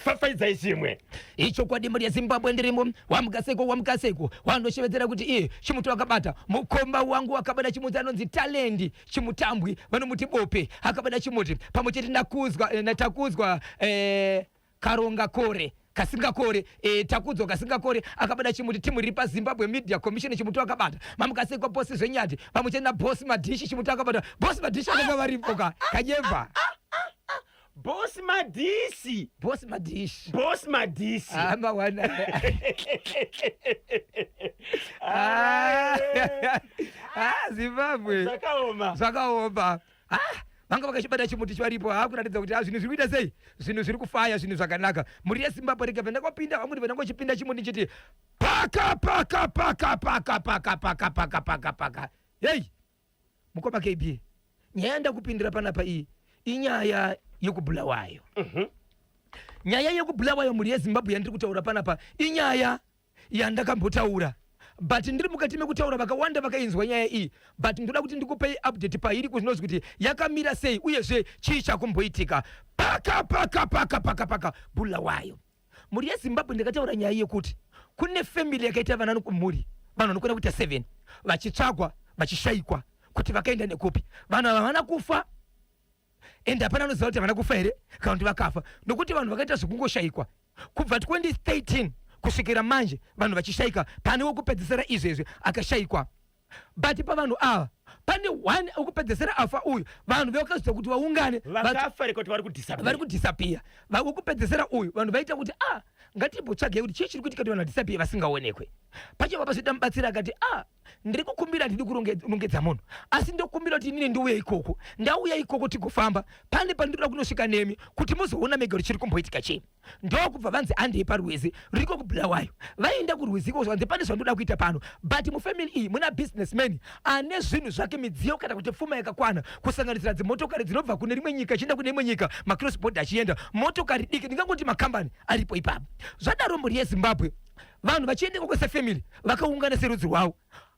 Fafaidzai chimwe. Ichokwadi mhuri yeZimbabwe ndirimo wamukaseko wamukaseko wanoshevedzera kuti iye chimuti wakabata mukomba wangu wakabata chimuti anonzi Talendi Chimutambwi vanomuti Bope akabata chimuti pamwe chete nakuzwa eh, naTakudzwa eh, Karonga Kore Kasingakore eh, Takudzwa Kasingakore akabata chimuti timu riri paZimbabwe Media Commission chimuti wakabata mamukaseko bosi zvenyati pamwe chete nabosi Madhishi chimuti akabata bosi Madhishi akanga varipo ka kanyemba Boss Madisi. Boss Madhishi. Boss Madisi. Ah, mawana. Ah, ah, Zimbabwe. Zvakaoma. Zvakaoma. Ah, vanga vakachibata chimuti chivaripo ha kuratidza kuti ah, zvinhu zviri kuita sei zvinhu zviri kufaya zvinhu zvakanaka mhuri yezimbabwe rega vandakapinda vamwe vandangochipinda chimuti chiti paka paka paka paka paka paka paka paka paka hei Mukoma KB, nyaya yandakupindira panapa iyi inyaya yekuBulawayo. Nyaya yekuBulawayo mhuri yeZimbabwe yandiri kutaura panapa inyaya yandakambotaura but ndiri mukati mekutaura vakawanda vakainzwa nyaya iyi but ndoda kuti ndikupei update pairi kuzvinozwi kuti yakamira sei uyezve chii chakumboitika paka paka paka paka paka Bulawayo. Mhuri yeZimbabwe ndakataura nyaya yekuti kune family yakaita vana kumhuri vanhu vanokwana kuita 7 vachitsvagwa vachishaikwa kuti vakaenda nekupi vanhu ava havana kufa and hapana anoziva kuti havana kufa here kana kuti vakafa nokuti vanhu vakaita zvekungoshaikwa kubva 2013 kusvikira manje vanhu vachishaika pane wekupedzisira izvezvi akashaikwa but pavanhu ava pane one wekupedzesera afa uyu vanhu vakazoita kuti vaungane vakafa rekoti vari kudisappear vari kudisappear wekupedzesera uyu vanhu vaita kuti a ah, ngatimbotsvagei kuti chii chiri kuitika kuti vanhu vadisappear vasingaonekwe pacho vapazoita mubatsiri akati a ah, ndiri kukumbira handidi kurongedza munhu asi ndokumbira kuti inini ndiuye ikoko ndauya ikoko tigofamba pane pandinoda kunosvika nemi kuti muzoona mega kuti chiri kumboitika chii Ndokubva vanzi handei parwizi ruriko kuBulawayo. Vaenda kurwizi ikoko zvikanzi pane zvandoda kuita pano but mufamily iyi muna businessman ane zvinhu zvake midziyo kana kuti pfuma yakakwana kusanganisira dzimotokari dzinobva kune rimwe nyika ichienda kune imwe nyika macross border achienda motokari diki ndingangoti makambani aripo ipapo. Zvadaro mhuri yeZimbabwe vanhu vachienda ikoko sefamily vakaungana serudzi rwavo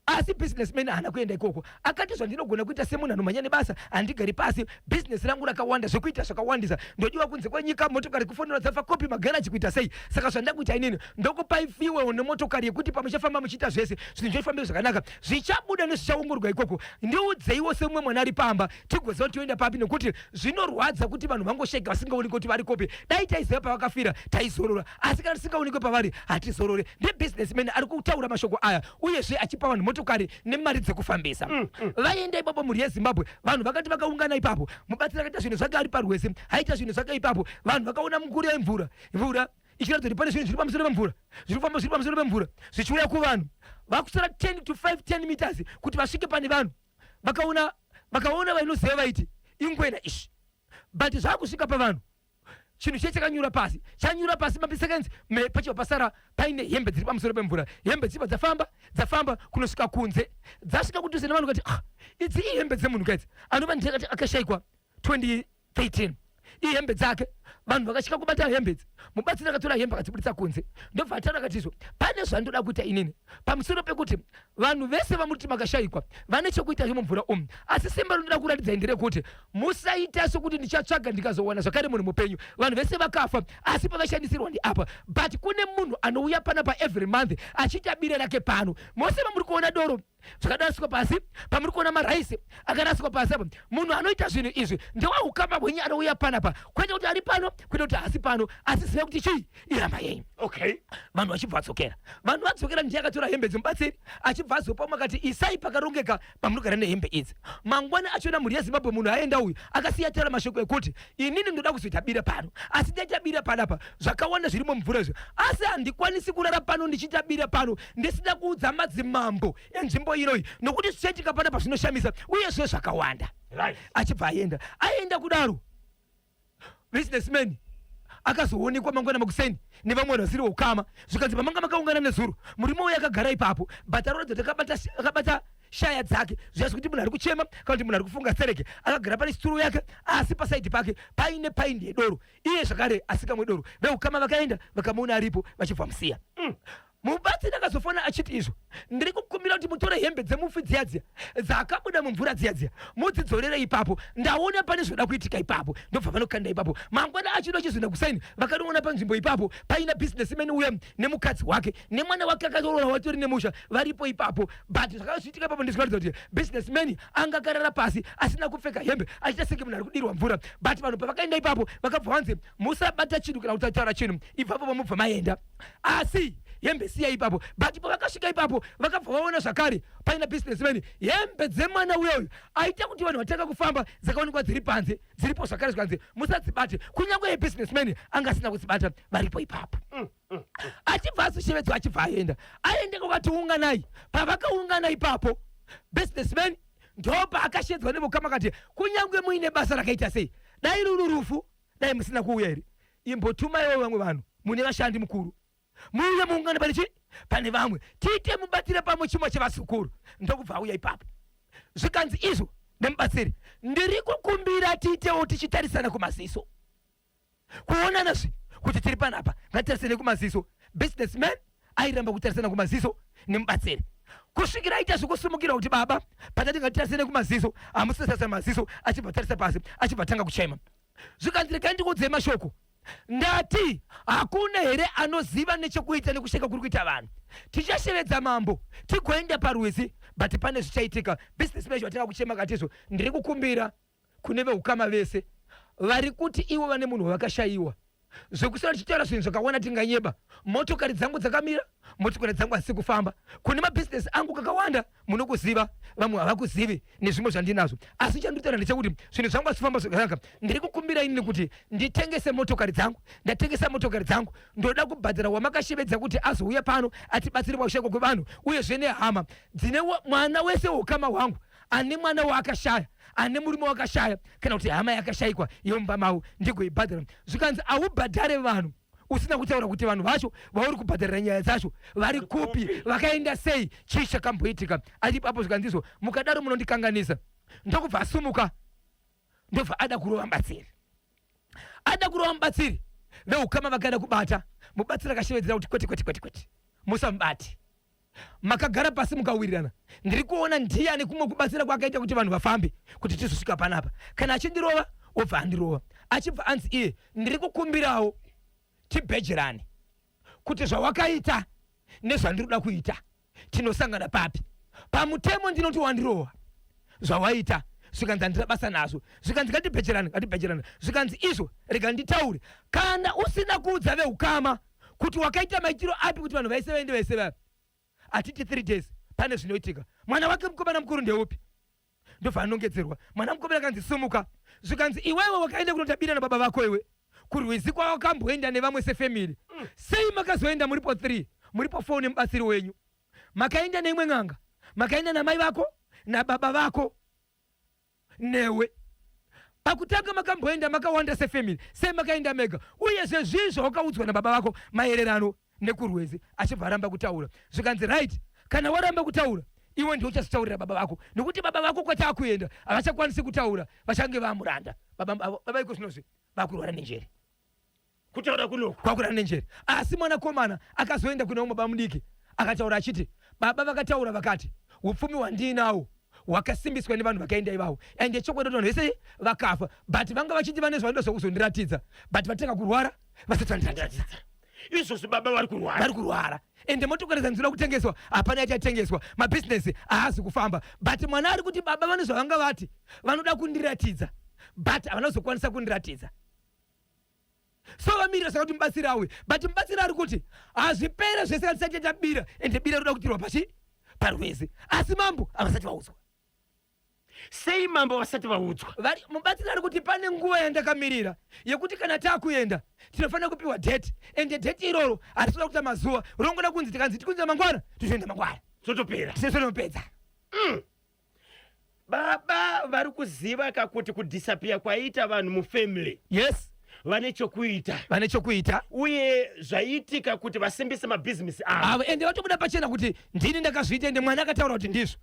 Asi businessman haana kuenda ikoko. Akati zvandinogona kuita semunhu anomhanya nebasa, handigari pasi. Business rangu rakawanda, zvekuita zvakawandisa. Ndodiwa kunze kwenyika, motokari kufonerwa dzafa kopi, magaraji kuita sei. Saka zvandakuita inini, ndokupai fuel nemotokari yekuti pamuchafamba muchiita zvese, zvinhu zvofambe zvakanaka. Zvichabuda nezvichaongororwa ikoko. Ndiudzeiwo semumwe mwana ari pamba, tigoziva kuti toenda papi nekuti zvinorwadza kuti vanhu vangoshaika vasingaoneki kuti vari kopi. Dai taiziva pavakafira, taizorora. Asi kana tisingaonekwe pavari, hatizorore. Ndibusinessman ari kutaura mashoko aya. uyezve achipa vanhu motokari nemari dzekufambisa mm, mm. Vaenda ipapo mhuri yeZimbabwe, vanhu vakati vakaungana ipapo, mubatsiri akaita zvinhu zvake ari parwese, aita zvinhu zvake ipapo, vanhu vakaona mukuru yemvura mvura ichiratidza kuti pane zvinhu zviri pamusoro pemvura zviri kufamba zviri pamusoro pemvura zvichiuya kuvanhu vakusara 10 to 5 10 meters kuti vasvike pane vanhu vakaona vakaona vainoziva vaiti ingwena izvi but zvakusvika pavanhu Chinhu chiye chakanyura pasi, chanyura pasi maseconds me pachibva pasara paine hembe dziri pamusoro pemvura. Hembe dzichibva dzafamba, dzafamba kunosvika kunze. Dzasvika kudhuze nevanhu kati ah, idzi ihembe dzemunhu kaidzi. Anova ndiye akati akashaikwa 2013. Ihembe dzake. Vanhu vakasvika kubata hembe idzi. Mubatsiri akatora hembe akadzibuditsa kunze. Ndobva ataura akati izvo, pane zvandoda kuita inini. Pamusoro pekuti vanhu vese vamuti makashaikwa vane chekuita mumvura umu asi simba rinoda kuratidzai nderekuti musaita sokuti ndichatsvaga ndikazowana zvakare munhu mupenyu vanhu vese vakafa asi pavashandisirwa ndiapa but kune munhu anouya panapa every month achiita bira rake pano mose vamuri kuona doro zvakaraswa pasi pamuri kuona maraisi akaraswa pasi apa munhu anoita zvinhu izvi ndeweukama hwenyu anouya panapa kwete kuti ari pano kwete kuti haasi pano asi ziva kuti chii ihama yenyu okay vanhu vachibva vadzokera vanhu vadzokera ndiye akatora hembe dzemubatsiri achibva azopa umwe akati isai pakarongeka pamunogara nehembe idzi mangwana achiona mhuri yeZimbabwe munhu aenda uyu akasiya taura mashoko ekuti inini ndoda kuzoita bira pano asi ndaita bira panapa zvakawanda zvirimo mumvura izvo asi handikwanisi kurara pano ndichiita bira pano ndisina kuudza madzimambo enzvimbo inoyi nokuti zvichaitika panapa zvinoshamisa uyezve zvakawanda right. Achibva aenda aenda kudaro Businessman akazoonekwa mangwana makuseni nevamwe vanhu vasiri veukama zvikanzi pamanga makaungana nezuro murume uyo akagara ipapo but aroratidza kuti akabata akabata shaya dzake zviya zvekuti munhu ari kuchema kana kuti munhu ari kufunga stereke akagara pane situro yake asi pasaidi pake paine paindi yedoro iye zvakare asikamwe doro veukama vakaenda vakamuona aripo vachibva musiya mm. Mubatsiri akazofona achiti izvo ndiri kukumbira kuti mutore hembe dzemufi dziya dziya dzakabuda mumvura dziya dziya mudzidzorere ipapo ndaona pane zvoda kuitika ipapo ndobva vanokanda ipapo mangwana achida achizoenda kusaini vakanoona panzvimbo ipapo paina businessman uya nemukadzi wake nemwana wake akatoroora watori nemusha varipo ipapo but zvakazviitika ipapo ndizvikuratidza kuti businessman anga akarara pasi asina kupfeka hembe achiita senge munhu ari kudirwa mvura but vanhu pavakaenda ipapo vakabva vanzi musabata chinhu kana kutaura chinhu ibvapo vamubva maenda asi hembe siya ipapo but pavakasvika ipapo vakabva vaona zvakare paina businessman hembe dzemwana uyoyo aita kuti vanhu vatanga kufamba dzakaonekwa dziri panze dziripo zvakare zvikanzi musadzibate kunyange yebusinessman anga asina kudzibata varipo ipapo mm, mm, mm. achibva azoshevedzwa achibva aenda aende kwakati unganai pavakaungana ipapo businessman ndopaakashedzwa nevukama kati kunyange muine basa rakaita sei dai ruru rufu dai musina kuuya here imbotumaiwo vamwe vanhu mune vashandi mukuru muuye muungane pane chii pane vamwe tiite mubatire pamwe chimwe chevazukuru ndokubva auya ipapo zvikanzi izvo nemubatsiri ndiri kukumbira tiitewo tichitarisana kumaziso kuonana zve kuti tiri panapa ngatitarisane kumaziso businessman airamba kutarisana kumaziso nemubatsiri kusvikira aita zvekusumukira kuti baba patati ngatitarisane kumaziso hamusitarisana maziso achibva tarisa pasi achibva tanga kuchema zvikanzi regai ndikuudzei mashoko ndati hakuna here anoziva nechekuita nekusheka kuri kuita vanhu tichashevedza mambo tigoenda parwizi but pane zvichaitika business measure vatanga kuchema katizvo ndiri kukumbira kune veukama vese vari kuti ivo vane munhu wavakashayiwa zvekusara tichitaura zvinhu zvakawanda tinganyeba motokari dzangu dzakamira motokari dzangu hadzisi kufamba kune mabhizinesi angu kakawanda munokuziva vamwe havakuzivi nezvimwe zvandinazvo asi chandinotaura ndechekuti zvinhu zvangu hazvifamba zvakanaka ndiri kukumbira inini kuti nditengese motokari dzangu ndatengesa motokari dzangu ndoda kubhadhara wamakashevedza kuti azouya pano atibatsire pakushaikwa kwevanhu uyezve nehama dzine mwana wese weukama hwangu ane mwana waakashaya ane murume wakashaya kana kuti hama yakashaikwa yomba mavo ndigoibhadhara zvikanzi haubhadhare vanhu usina kutaura kuti vanhu vacho vauri kubhadharira nyaya dzacho vari kupi vakaenda sei chii chakamboitika ari ipapo zvikanzizvo mukadaro munondikanganisa ndokubva asumuka ndobva ada kurova mubatsiri ada kurova mubatsiri veukama vakada kubata mubatsiri akashevedzera kuti kwete kwete kwete kwete musamubate makagara pasi mukawirirana ndiri kuona ndiye ane kumwe kubatsira kwaakaita kuti vanhu vafambe kuti tizosvika panapa kana achindirova obva andirova achibva anzi iye ndiri kukumbirawo tibhejerane kuti zvawakaita nezvandiri kuda kuita tinosangana papi pamutemo ndinoti wandirova zvawaita zvikanzi handina basa nazvo zvikanzi ngatibhejerane ngatibhejerane zvikanzi izvo rega nditaure kana usina kuudza veukama kuti wakaita maitiro api kuti vanhu vaise vaende vaise vaya hatiti 3 days pane zvinoitika mwana wake mukomana mukuru ndeupi ndobva anongedzerwa mwana mukomana akanzi sumuka zvikanzi iwewe wakaenda kunotabira nababa vako iwe kurwizi kwawakamboenda nevamwe sefamily mm. sei makazoenda muripo 3 muripo 4 nemubatsiri wenyu makaenda neimwe n'anga makaenda namai vako nababa vako newe pakutanga makamboenda makawanda sefamily sei makaenda mega uyezve zvii zvawakaudzwa nababa vako maererano nekurwezi achibva aramba kutaura zvikanzi right kana waramba kutaura iwe ndiwe uchazotaurira baba vako nekuti baba vako kwataakuenda havachakwanisi kutaura vachange vamuranda baba, baba iko zvinozvi vakurwara nenjere kutaura kunoku kwakurara nenjere asi mwanakomana akazoenda kune umwe bamudiki akataura achiti baba vakataura vakati upfumi hwandiinawo hwakasimbiswa nevanhu vakaenda ivavo ende chokwadi kuti vanhu vese vakafa but vanga vachiti vane zvavanoda zvokuzondiratidza but vatanga kurwara vasati vandiratidza izvozvi baba vari kurwara vari kurwara ende motokari dzanzira kutengeswa hapana yachatengeswa mabhizinesi haazi kufamba but mwana ari kuti baba vane zvavanga vati vanoda kundiratidza but havana kuzokwanisa kundiratidza so vamirira saka kuti mubatsiri auye but mubatsiri ari kuti hazvipere zvese kana tisati tabira ende bira roda kutirwa pachi parwezi asi mambo havasati vaudzwa sei mambo vasati vaudzwa vari mubatsiri ari kuti pane nguva yandakamirira yekuti kana takuenda tinofanira kupiwa date ende date iroro harisi kuda kuita mazuva rongoda kunzi tikanzi tikunze mangwana totoenda mangwana totopera tisetonopedza mm. Baba vari kuziva ka kuti kudisappear kwaiita vanhu mufamily. Yes. Vane chokuita. Vane chokuita. Uye zvaiitika kuti vasimbise mabhizimisi avo. Avo ende vatobuda pachena kuti ndini ndakazviita ende mwana akataura kuti ndizvo.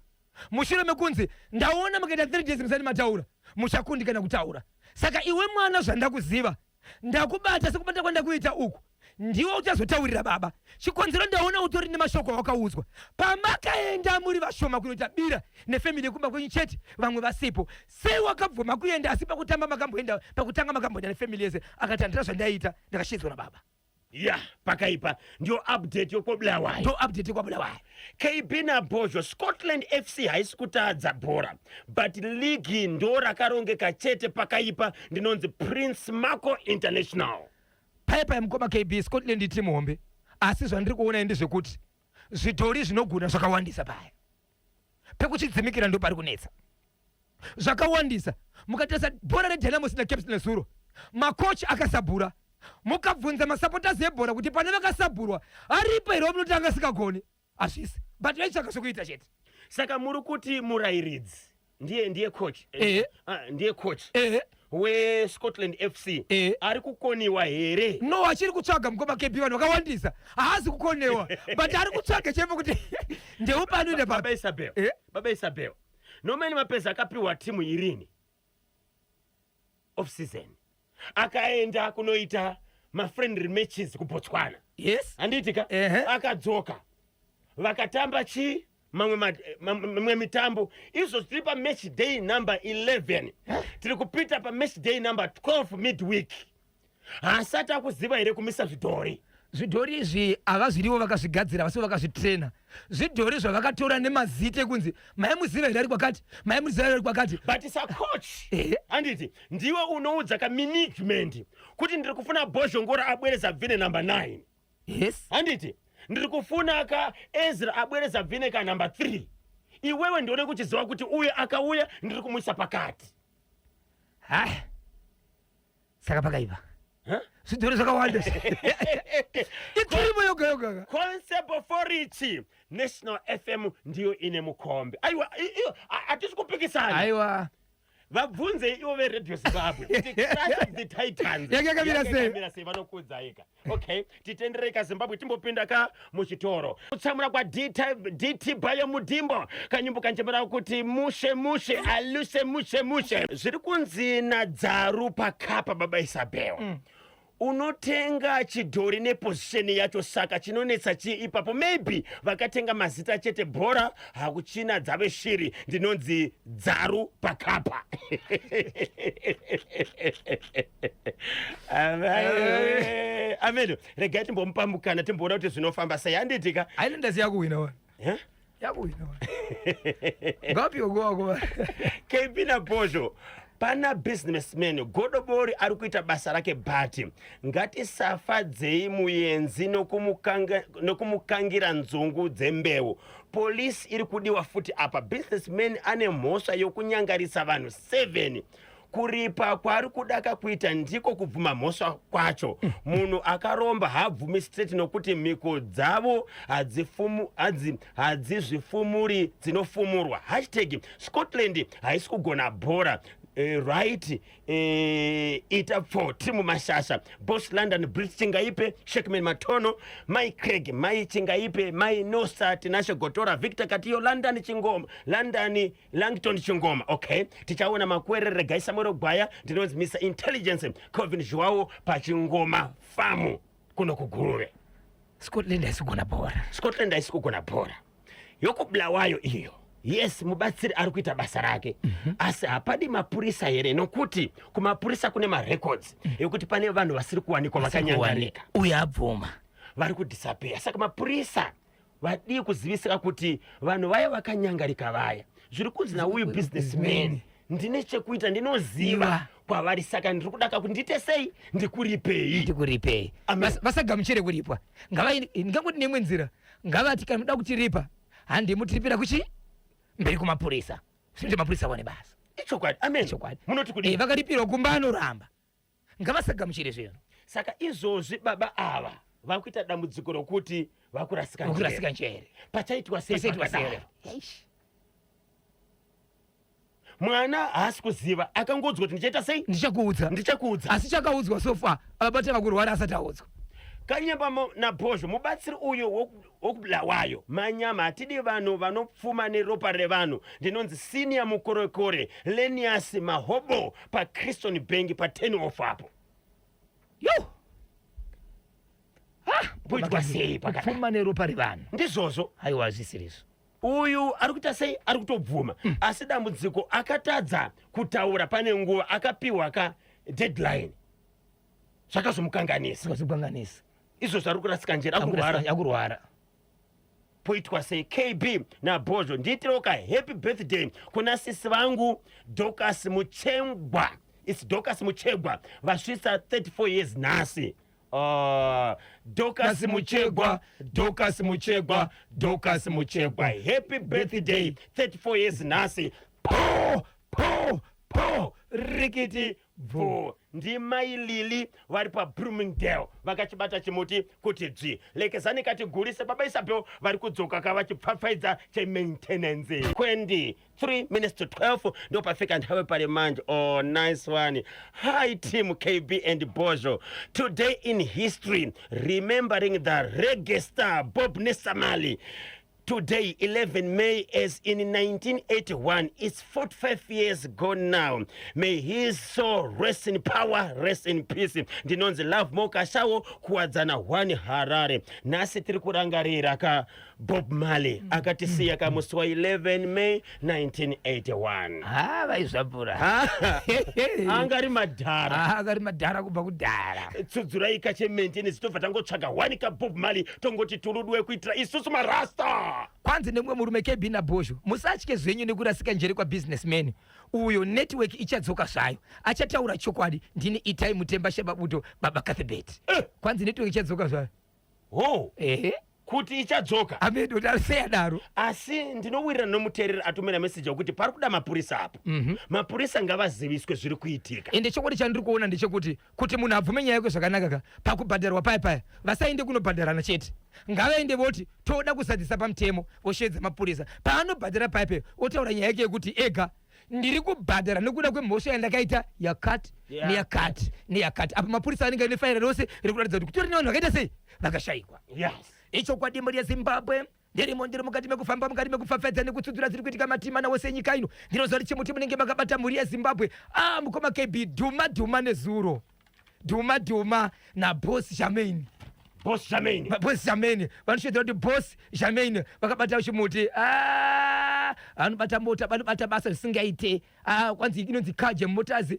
Mushure mekunzi ndaona mukaita 3 days musati mataura muchakundikana kutaura. Saka iwe mwana zvandakuziva ndakubata sekubata kwandakuita uku. Ndiwe uchazotaurira baba. Chikonzero ndaona utori nemashoko awakaudzwa. Pamakaenda muri vashoma kunoita bira nefamily yekumba kwenyu chete vamwe vasipo. Sei wakabvuma kuenda asi pakutamba makamboenda pakutanga makamboenda nefamily yese akati handina zvandaiita ndakashedzwa nababa. Ya, pakaipa. Ndiyo update yokwaBulawayo. Ndo update yekwaBulawayo. KB naBhozho, Scotland FC haisi kutadza bhora but league ndo rakarongeka chete pakaipa. Ndinonzi Prince Marco International. Paya paya mukoma KB, Scotland iteam hombe asi zvandiri kuona ndezvekuti zvidhori zvinogona zvakawandisa paya. Pekuchidzimikira ndo pari kunetsa. Zvakawandisa. Mukatarisa bhora reDynamos naCaps nezuro, makochi akasabhura. Mukabvunza masupporters ebhora kuti pane vakasabhurwa aripo here wamunoti anga asikagoni? Hazvisi. But vaitsvaka zvekuita chete. Saka muri kuti murairidzi ndiye ndiye coach Ehe. Ah, ndiye coach Ehe. weScotland FC Ehe. ari kukoniwa here? No, achiri kutsvaga mukoma KB, vanhu vakawandisa. Haasi kukonewa. But ari kutsvaga chaipo kuti ndeupi anoenda Baba papi. Isabel. Eh? Baba Isabel. Norman Mapeza akapiwa timu irini off season. Akaenda kunoita mafriendly matches kuBotswana. Yes. Handiti ka? Ehe. Akadzoka. Vakatamba chi mamwe mamwe mitambo. Izvo tiri pa match day number 11. Tiri kupita pa match day number 12 midweek. Haasati akuziva here kumisa zvidhori? Zvidhori izvi havazvirivo vakazvigadzira, vasivo vakazvitraina. Zvidhori zvavakatora nemazita ekunzi maimuziva here ari kwakati, maimuziva here ari kwakati. But sacoach, Ehe. handiti ndiwe unoudza kamanagement kuti ndiri kufuna Bhozhongora abwereza bvine number 9. Yes. Handiti ndiri kufuna ka Ezra abwereza bvine ka number 3. Iwewe ndione kuchiziva kuti uyu akauya ndiri kumuisa pakati. Ha. Saka pakaipa. Huh? Zvidhori zvakawanda. Itirimo yoga yoga ka. Concept Forichi National FM ndiyo ine mukombe. Aiwa, hatisi kupikisana. Aiwa. Vabvunze ivo veRadio Zimbabwe kuti Clash of the Titans Yanga yakamira sei? yakamira sei vanokuudza ika. Okay, titenderei ka Zimbabwe timbopinda ka muchitoro. Kutsamura kwa DT Bayo Mudimbo kanyimbo kanjemera kuti mushe mushe aluse mushe mushe. Zviri kunzi nadzaru pakapa baba Isabel. Unotenga chidhori neposition yacho saka chinonetsa chii ipapo? Maybe vakatenga mazita chete, bhora hakuchina dzave shiri. Ndinonzi Dzaru pakapa. Amen. Regai timbomupa mukana timboona kuti zvinofamba sei. Handitika? Highlanders yakuwina wani. Eh? Yakuwina wani. Ngapiwe kuwako wani. KB naBhozho, pana businessman Godobori ari kuita basa rake, but ngatisafadzei muyenzi nokumukangira nzungu dzembeu. Polisi iri kudiwa futi apa. Businessman ane mhosva yokunyangarisa vanhu 7. Kuripa kwaari kudaka kuita ndiko kubvuma mhosva kwacho. Munhu akaromba haabvumi straight nokuti mhiko dzavo hadzizvifumuri, dzinofumurwa. Hashtag Scotland haisi kugona bhora. Right, ita pfo timu mashasha Boss London Brit Chingaipe, Shekman Matono, Mai Craig, Mai Chingaipe, Mai Nosa, Tinashe Gotora, Victor Katiyo, London Chingoma, London Langton Chingoma. Okay, tichaona makwere. Regai Samuel Gwaya, ndinonzi Mr Intelligence Covin Joao pachingoma famu kuno kuGuruve. Scotland haisi kugona bhora. Scotland haisi kugona bhora yokubulawayo iyo. Yes, mubatsiri ari kuita basa rake, asi hapadi mapurisa here? Nokuti kumapurisa kune marecords ekuti pane vanhu vasiri kuwanikwa vakanyangarika. Uyo abvuma. Vari kudisappear. Saka mapurisa vadii kuzivisika kuti vanhu vaya vakanyangarika vaya zviri kunzi nauyu businessman ndine chekuita, ndinoziva Iva. kwavari, saka ndiri kudaka kuti ndiite sei, ndikuripei. Ndikuripei. Amen. Vasagamuchire kuripwa. Ngangoti neimwe nzira ngavati kana muda kutiripa handi mutiripira kuchi mberi kumapurisa, zvinoita mapurisa awane basa. Ichokwadi, amen. Chokwadi. Munoti kudii? Vakaripirwa kumba anoramba, ngavasagamuchire zvinhu. Saka izvozvi baba ava vakuita dambudziko rokuti vakurasika njere. Vakurasika njere. Pachaitwa sei? Pachaitwa sei? Pakadaro? Eish. Mwana haasi kuziva, akangodzwa kuti ndichaita sei? Ndichakuudza. Ndichakuudza. Asi chakaudzwa so far abatanga kurwara asati audzwa. Kanyemba naBhozho, mubatsiri uyu wokubulawayo manyama. Hatidi vanhu vanopfuma neropa revanhu. Ndinonzi Senior Mukorekore Lenias Mahobo paChriston Bank pa10 off apo. Yo. Poitwa sei pakadai? Kupfuma neropa revanhu. Ndizvozvo. Aiwa, hazvisirizvo. Uyu ari kuita sei? Ari kutobvuma, asi dambudziko akatadza kutaura pane nguva akapiwa ka deadline, zvakazomukanganisa. Zvikazokanganisa. Izvozvo ari kurasika njere, akurwara. Akurwara. Poitwa sei? KB naBhozho, ndiitirewo ka happy birthday kuna sisi vangu Docas Muchengwa. Its Docas Muchegwa, vasvitsa 34 years nhasi. Docas Muchegwa, Docas Muchegwa, Docas Muchegwa, happy birthday, 34 years nhasi. Po po po, rikiti bvo. Ndimai Lili vari paBloomingdale, vakachibata chimuti kuti dzvi. Lekezani katigurise. Baba Isabel vari kudzoka ka vachipfapfaidza chemaintenance. 23 minutes to 12 ndopafika nthawi pali manje. Oh, nice one. Hi team KB and Bozo, today in history, remembering the reggae star Bob Nesta Marley. Today, 11 May, as in 1981, it's 45 years gone now. May his soul rest in power, rest in peace. Ndinonzi Love Mokashawo, Kuwadzana 1, Harare. Nhasi tiri kurangarira ka Bob Marley akatisiya ka musi wa 11 May 1981. Ha, vaizvapura. Anga ari madhara. Ha, akari madhara kubva kudhara. Tsudzurai kachemaintenance, tobva tangotsvaga one ka Bob Marley, tongoti turudwe kuitira isusu marasta. Kwanzi nemumwe murume, KB naBhozho, musatye zvenyu nekurasika njere kwabusinessman uyo, network ichadzoka zvayo, achataura chokwadi. Ndini Itai Mutemba Shababuto, Baba Cathebet. Kwanzi network ichadzoka zvayo. Ho. Ehe. Kuti ichadzoka. Amedo seyadaro. Asi ndinowirirana nomuteereri atumira meseji wekuti pari kuda mapurisa apo. Mapurisa ngavaziviswe zviri kuitika. Ende chokwadi chandiri kuona ndechekuti kuti munhu abvume nyaya yake zvakanaka ka, pakubhadharwa paya paya, vasaende kunobhadharana chete, ngavaende voti toda kuzadzisa pamutemo, vosheedza mapurisa. Paanobhadhara paya paya, otaura nyaya yake yekuti ega ndiri kubhadhara nekuda kwemhosva yandakaita yakati neyakati neyakati. Apa mapurisa anenge aine faira rose rekuratidza kuti kutori nevanhu vakaita sei, vakashayikwa. Ichokwadi, mhuri yeZimbabwe, ndirimo, ndiri mukati mekufamba, mukati mekupfapfaidza nekutsudzura dziri kuitika matima wose enyika ino. Ndinoziva kuti chimuti munenge makabata, mhuri yeZimbabwe. Ah, mukoma KB, dhuma dhuma nezuro, dhuma dhuma naBoss Jamain. Boss Jamain. Boss Jamain, vanosvedza kuti Boss Jamain vakabata chimuti. Ah, vanobata mota, vanobata basa zvisingaite. Ah, kwanzi inonzi Kaje Motors,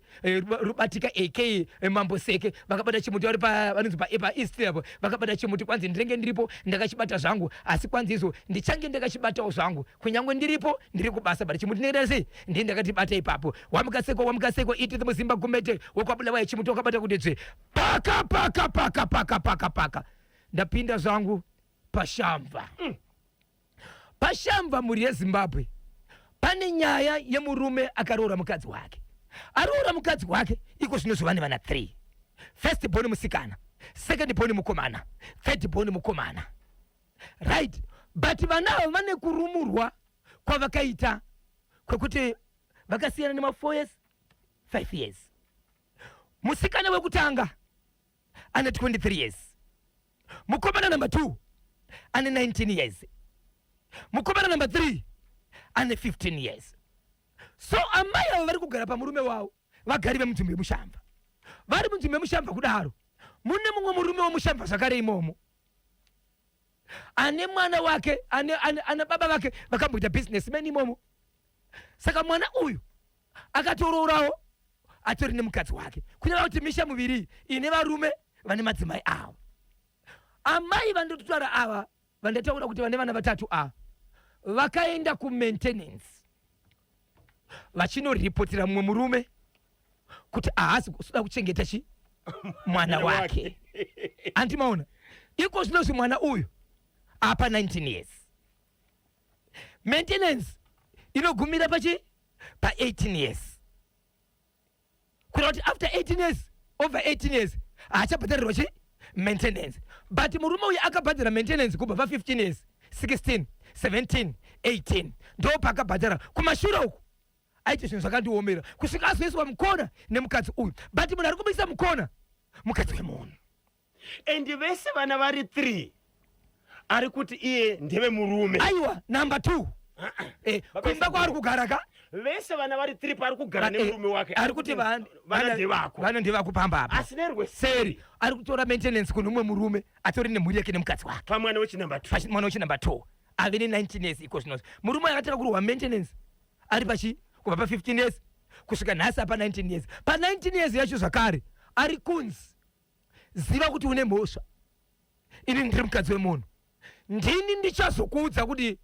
Rubatika ak Mambo Seke, vakabata chimuti vari pa vanonzi pa paEast apo, vakabata chimuti. Kwanzi ndinenge ndiripo ndakachibata zvangu, asi kwanzi izvo ndichange ndakachibatawo zvangu kunyange ndiripo, ndiri kubasa, but chimuti ndingaita sei? Ndiye ndakatibata ipapo. Wamukaseko, wamukaseko iti muzimba gumete wekwaBulawayo, chimuti wakabata kuti dzve, paka paka paka paka paka paka. Ndapinda zvangu paShamva. PaShamva, mhuri yeZimbabwe, pane nyaya yemurume akaroora mukadzi wake. Aroora mukadzi wake, iko zvino zvova nevana 3: first born musikana, second born mukomana, third born mukomana, right? But vana ava vane kurumurwa kwavakaita kwekuti vakasiyana nema4 years, 5 years. Musikana wekutanga ane 23 years, mukomana number 2 ane 19 years, mukomana number 3 ane 15 years. So amai ava vari kugara pamurume wavo, vagari vemunzvimbo yemuShamva. Vari munzvimbo yemuShamva kudaro, mune mumwe murume wemuShamva zvakare imomo ane mwana wake, ane baba vake vakamboita businessman imomo. Saka mwana uyu akatorourawo, atori nemukadzi wake, kureva kuti misha muviri ine varume vane madzimai avo. Amai vandototaura ava, vandataura kuti vane vana vatatu ava, vakaenda kumaintenance vachinoripotera mumwe murume kuti haasi kuda kuchengeta chi mwana wake. Andimaona iko zvinozvi mwana uyu apa 19 years, maintenance inogumira pachi pa18 years, kureva kuti after 18 years, over 18 years, haachabhadharirwa chi maintenance. But murume uyu akabhadhara maintenance kubva pa15 years, 16, 17, 18, ndo paakabhadhara. Kumashure uku aiti zvinhu zvakandiomera kusvika azoiswa mukona nemukadzi uyu. But munhu ari kumuisa mukona mukadzi wemunhu. And vese vana vari 3 ari kuti iye ndevemurume. Aiwa, number 2, Baba kumba kwaari kugara ka. Vese vana vari 3 paari kugara nemurume wake. Ari kuti vana ndevako. Vana ndevako pamba apa. Asi nerweseri ari kutora maintenance kune umwe murume atori nemhuri yake nemukadzi wake. Pamwana wechinumber 2. Mwana wechinumber 2 ave ne 19 years iko zvino. Murume akatanga kurohwa maintenance ari pachi kubva pa 15 years kusvika nhasi apa 19 years. Pa 19 years yacho zvakare ari kunzi ziva kuti une mhosva. Ini ndiri mukadzi wemunhu. Ndini ndichazokuudza kuti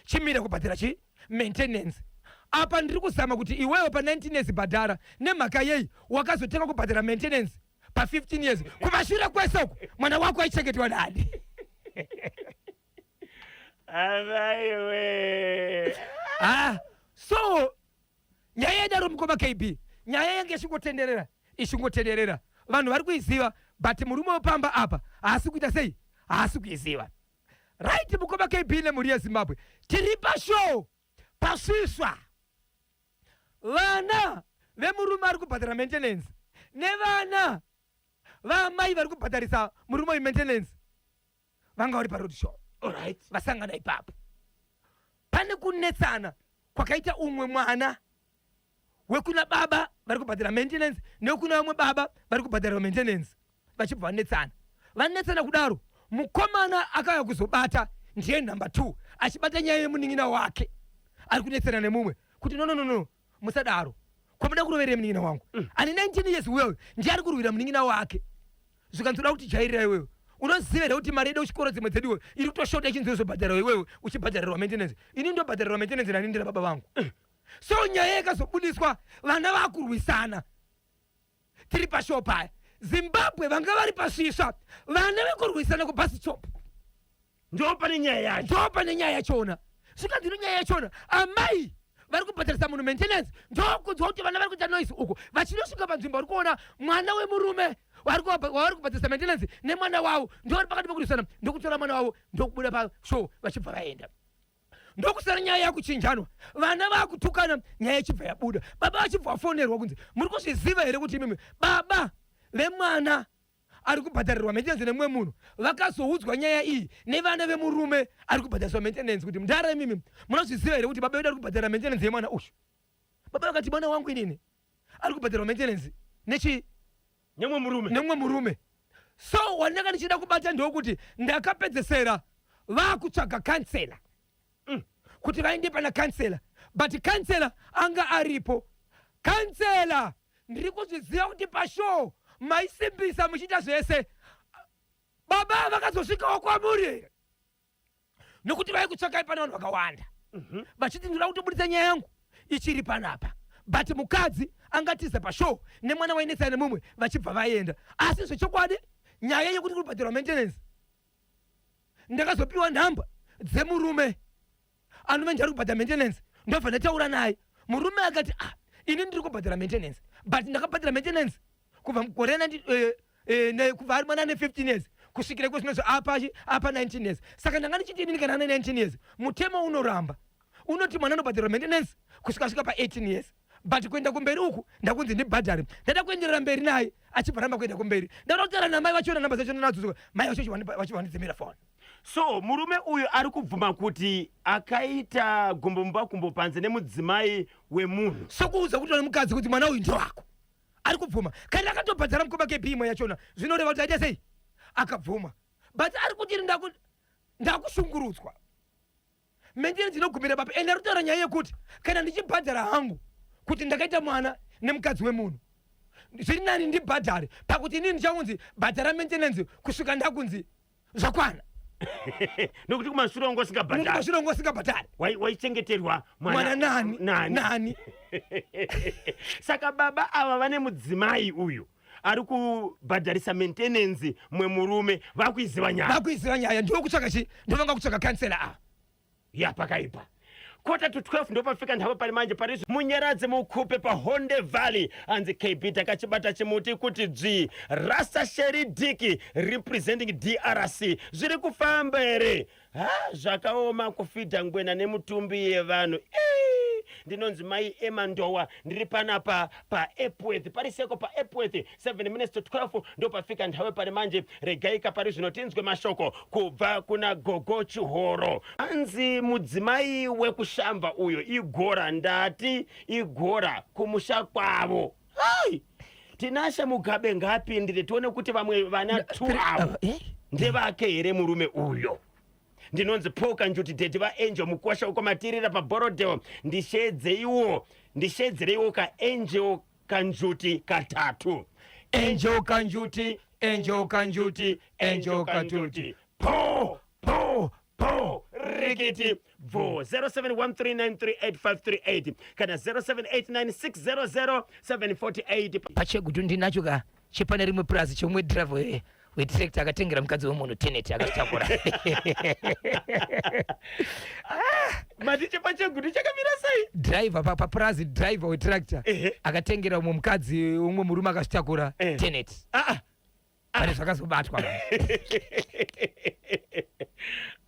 chimira kubhadhara chi maintenance apa ndiri kuzama kuti iwewe pa 19 years bhadhara nemhaka yei wakazotanga kubhadhara maintenance pa 15 years kumashure kwese uku mwana wako aichengetwa nani? Amaiwe. Ah, so nyaya yadaro mukoma KB, nyaya yange ichingotenderera ichingotenderera, vanhu vari kuiziva but murume wepamba apa haasi kuita sei, haasi kuiziva. Right mukoma KB nemhuri yeZimbabwe, tiri pashow pasvisva vana vemurume ari kubhadhara maintenance nevana vaamai vari kubhadharisa murume uyu maintenance vanga vari paroad show. Alright. Vasangana ipapo pane kunetsana kwakaita umwe mwana wekuna baba vari kubhadhara maintenance nekuna vamwe baba vari kubhadhara maintenance, vachibva vanetsana. Vanetsana kudaro, mukomana akauya kuzobata ndiye number 2 achibata nyaya yemunin'ina wake ari kunetsana nemumwe kuti no, no, no, no, musadaro, kwamuda kuroverera munin'ina wangu ane 19 years uyoyo ndiye ari kurwira munin'ina wake. Zvikanzi uda kuti jairira iwewe, unoziva here kuti mari yedu kuchikoro dzimwe dzedu iwe iri kutoshota ichinzi uzobhadhara iwewe uchibhadharirwa maintenance. Ini ndobhadharirwa maintenance nani ndira baba vangu. So nyaya yakazobudiswa vana vakurwisana tiri pashow paya. Zimbabwe vanga vari pasvisva vana vekurwisana kubus stop. Ndo pane nyaya yacho. Ndo pane nyaya yachona. Zvikanzi ino nyaya yachona amai vari kubhadharisa munhu maintenance, ndokunzwa kuti vana vari kuita noise uko vachinosvika panzvimbo vari kuona mwana wemurume wavari kubhadharisa maintenance nemwana wavo ndo vari pakati pekurwisana, ndokutora mwana wavo ndokubuda pashow vachibva vaenda. Ndokusara nyaya yakuchinjanwa, vana vakutukana, nyaya ichibva yabuda, baba vachibva vafonerwa kunzi muri kuzviziva here kuti imimi baba vemwana ari kubhadharirwa maintenance nemumwe munhu. Vakazoudzwa nyaya iyi nevana vemurume ari kubhadhariswa maintenance kuti mudhara imimi munozviziva here kuti baba vedu ari kubhadhara maintenance yemwana uyu. Baba vakati mwana wangu inini ari kubhadharwa maintenance nechi nemumwe murume, nemumwe murume. So wandanga ndichida kubata ndokuti ndakapedzesera vakutsvaga kansela kuti vaende pana kansela, but kansela anga aripo. Kansela, ndiri kuzviziva kuti pashow maisimbisa muchiita zvese, baba vakazosvikawo kwamuri here? Nokuti vaikutsvakai pane vanhu vakawanda vachiti ndinoda kutobudisa nyaya yangu ichiri panapa, but mukadzi angatiza pashow nemwana wainetsana nemumwe vachibva vaenda. Asi zvechokwadi nyaya yekuti kubhadharwa maintenance, ndakazopiwa nhamba dzemurume anove ndiari kubhadhara maintenance, ndobva ndataura naye. Murume akati ah, ini ndiri kubhadhara maintenance, but ndakabhadhara maintenance kubva mugore kubva ari mwana ane 15 years kusvikira iko zvinozvo apa 19 years. Saka ndanga ndichiti inini kana ane 19 years mutemo unoramba unoti mwana anobhadharwa maintenance kusvika asvika pa 18 years, but kuenda kumberi uku ndakunzi ndibhadhare. Ndada kuenderera mberi naye achibva ramba kuenda kumberi. Ndada kutaura namai vachona, namba dzachona nadzo, mai vacho vachibva vandidzimira foni. So murume uyu ari kubvuma kuti akaita gumbo mumba gumbo panze nemudzimai wemunhu. Sokuudza kuti ane mukadzi kuti mwana uyu ndewako, ari kubvuma. Kana akatobhadhara mukoma KB imwe yachona, zvinoreva kuti aita sei, akabvuma. But ari kuti ndakushungurudzwa, maintenance inogumira papi? Ende ari kutaura nyaya yekuti kana ndichibhadhara hangu kuti ndakaita mwana nemukadzi wemunhu, zviri nani ndibhadhare pakuti inini ndichaunzi bhadhara maintenance kusvika ndakunzi zvakwana. Nokuti kumashure wanga usingabhadhari. Kumashure wanga usingabhadhari. Waichengeterwa mwana nani? Nani? Nani? Saka baba ava vane mudzimai uyu ari kubhadharisa maintenance mwe murume, vakuiziva nyaya. Vakuiziva nyaya, ndiwo kutsvaka chi, ndovanga kutsvaka kansela ava. Ya, pakaipa. 11:45 ndopafika ndava pari manje pari Munyaradzi Mukhupe paHonde Valley. Anzi KB takachibata chimuti kuti dzvi. Rasta Sheri Diki representing DRC. Zviri kufamba here? Ha, zvakaoma kufidha ngwena nemutumbi yevanhu. Ndinonzi Mai Emma Ndowa, ndiri panapa paEpworth, pari seko paEpworth, 7 minutes to 12 ndopafika nthawe pari manje. Regaika pari zvino tinzwe mashoko kubva kuna Gogo Chihoro. Anzi mudzimai wekushamba uyo igora, ndati igora kumusha kwavo. Hai! Tinashe Mugabe ngaapindire tione kuti vamwe vana 2 avo Eh? ndevake here murume uyo. Ndinonzi Paul Kanjuti, daddy vaAngel Mukosha uko matirira paBorodale. Ndishedzeiwo, ndishedzereiwo kaAngel Kanjuti katatu. Angel Kanjuti, Angel Kanjuti, Angel Kanjuti. Po, po, po, rikiti bvo. 0713938538 kana 0789600748. Pachegutu ndinacho ka chepane rimwe purazi chemumwe driver wetractor akatengera mukadzi wemunhu tenet akazvitakura. Mati chepachegutu chakamira sei? Driver papurazi, driver wetractor akatengera umwe mukadzi, umwe murume akazvitakura tenet. Pane zvakazobatwa.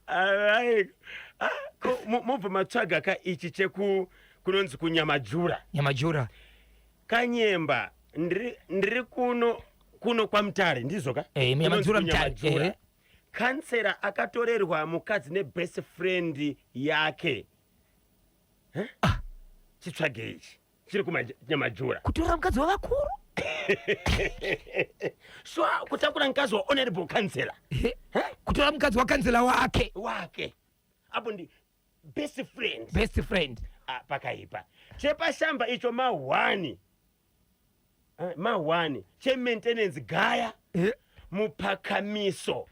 Alright. Ah, ko mobva matsvaga ka ichi cheku kunonzi kuNyamajura. Nyamajura. Kanyemba, ndiri kuno kwaMutare, ndizvo ka? Eh, Nyamajura. Kunonzi Mutare. kuNyamajura. Kansera akatorerwa mukadzi nebest friend yake. Eh? Chitsvage ichi chiri kuNyamajura. Kutora mukadzi wavakuru. Swa kutakura mukadzi wahonorable kansela. Kutora mukadzi wakanzela wake. Wake apo ndi best friend. Best friend. Ah, pakaipa. Chepashamba icho ma1, ma1 chemaintenance gaya mupakamiso,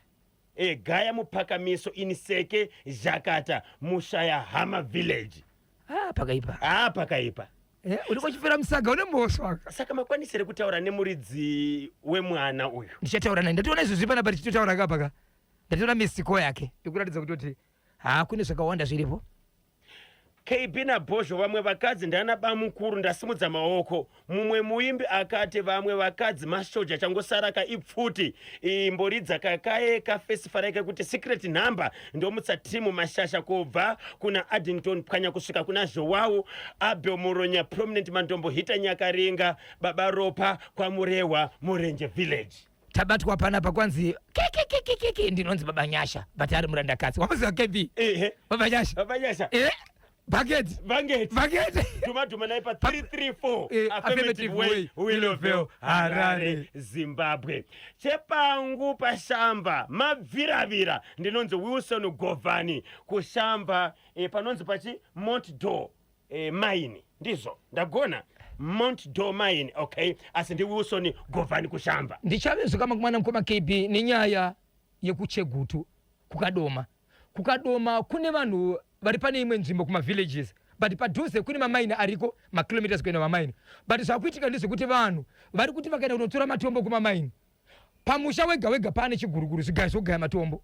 gaya mupakamiso iniseke jakata mushaya hama village. Ah, pakaipa. Ah, pakaipa. Uri kuchipera musaga une mhosva. Saka makwanisire kutaura nemuridzi wemwana uyu? Ndichataura naye. Ndatoona izvozvi panapa tichitotaura kapaka, ndatoona misiko yake ikuratidza kutoti ha, kune zvakawanda zviripo. KB naBhozho, vamwe vakadzi ndana bamukuru, ndasimudza maoko. Mumwe muimbi akati vamwe vakadzi masoja, changosara kaipfuti. Imboridza kakaye kafesifara kekuti Secret Number. Ndomutsa timu mashasha kubva kuna Addington Pwanya kusvika kuna Zhowau Abel Muronya, Prominent Mandombo, Hita Nyakaringa, Baba Ropa kwaMurehwa, Murenje village. Tabatwa panapa kwanzi kekekekekeke, ndinonzi Baba Nyasha, but ari murandakadzi wamuziva, KB. Ehe. Baba Nyasha. Baba Nyasha. Bucket. Vangeti. Bucket. Dhuma dhuma nai pa 334 Affirmative Affirmative Way, Way, Willowvale, Willowvale, Harare, Harare. Zimbabwe. Chepangu pashamba mabviravira, ndinonzi Wilson Govani kushamba, panonzi pachi Mont Dore mine. Ndizvo ndagona, Mont Dore mine. Okay, asi ndiWilson Govani kushamba. Ndichavezvika makumana mukoma KB nenyaya yekuChegutu kuKadoma. KuKadoma kune vanhu vari pane imwe nzvimbo kumavillages, but padhuze kune mamaini ariko, makilometers kuenda mamaini. But zvakuitika ndezvekuti vanhu vari kuti vakaenda kunotora matombo kumamaini, pamusha wega wega paane chiguruguru, zvigayo zvokugaya matombo.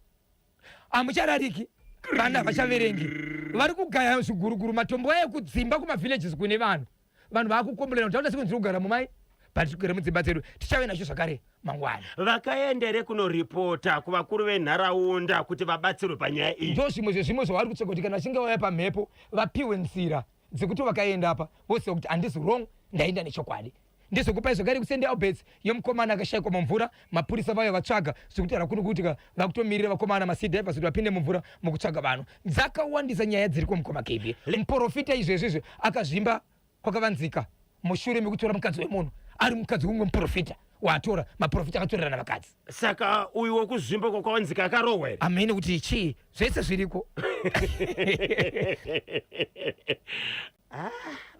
Hamucharariki, vana havachaverengi, vari kugaya zviguruguru matombo aya kudzimba kumavillages kune vanhu. Vanhu vaakukomborera kuti hauna siku ndiri kugara mumai, but tigere mudzimba dzedu. Tichave nacho zvakare mangwana. Vakaendere kunoripota kuvakuru venharaunda kuti vabatsirwe panyaya iyi? Ndo zvimwe zvezvimwe zvavari kutsvaga, kuti kana vachinge vauya pamhepo vapiwe nzira dzekuti vakaenda apa voziva kuti handisi wrong, ndaenda nechokwadi. Ndezvekupai zvakare kuSt Alberts yemukomana akashayikwa mumvura. Mapurisa vauya vatsvaga, zvekutaura kuno kuitika vakutomirira vakomana masea divers kuti vapinde mumvura mukutsvaga vanhu. Dzakawandisa nyaya dziri kumukoma KB. Muprofita izvezvi izvi akazvimba kwakavanzika mushure mekutora mukadzi wemunhu, ari mukadzi wumwe muprofita waatora. Maprofita akatorerana vakadzi. Saka uyu wekuzvimba kwakawanzika akarohwa here? Amene kuti chii, zvese zviriko.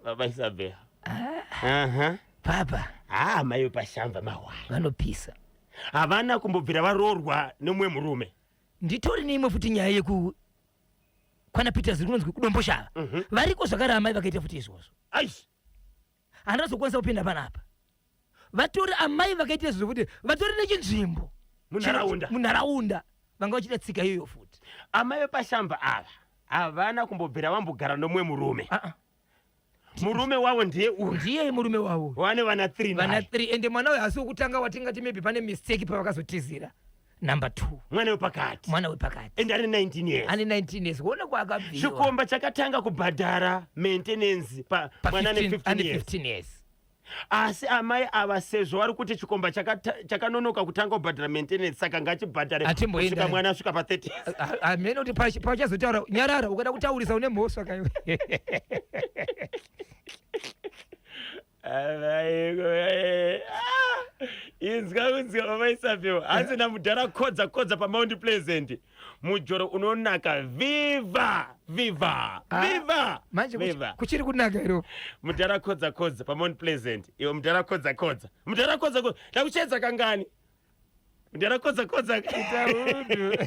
Baba Isabel. Aha. Papa. Ah, mai pashamba mahwara. Vanopisa. Havana kumbobvira varoorwa nemumwe murume. Nditori neimwe futi nyaya yeku kwana Peters kunonzi kuDomboshava. Variko zvakare amai vakaita futi izvozvo. Aish. Handazokwanisa kupinda panapa. Vatori amai vakaita izvozvo futi, vatori nechinzvimbo munharaunda. Munharaunda vanga vachiita tsika iyoyo futi. Amai vepashamba ava havana kumbobvira vambogara nomumwe murume. Ah, ah. Murume wavo ndiye uyu. Ndiye murume wavo. Vane vana 3. Vana 3, ende mwana uyu hasi wokutanga. Watingati maybe pane mistake pavakazotizira. Number 2. Mwana wepakati. Mwana wepakati. And ane 19 years. Ane 19 years. Wona kwaakabviwa. Chikomba chakatanga kubhadhara maintenance pa, pa mwana ane 15 years. 15 years. Asi amai ava sezvo vari kuti chikomba chakanonoka kutanga kubhadhara maintenance saka ngachibhadhare kusvika mwana asvika pa 30 years. Hameno kuti pachazotaura nyarara ukada kutaurisa une mhosva kaiwe. Inzwa kunzwa vavaisapeo hanzi namudhara kodza kodza pamount Pleasant mujoro unonaka viva viva Ah, viva manje viva kuchiri kunaka iro mudhara kodza kodza pamount Pleasant iwe mudhara kodza kodza mudhara kodza kodza ndakuchedza kangani mudhara kodza kodza Ita hunhu.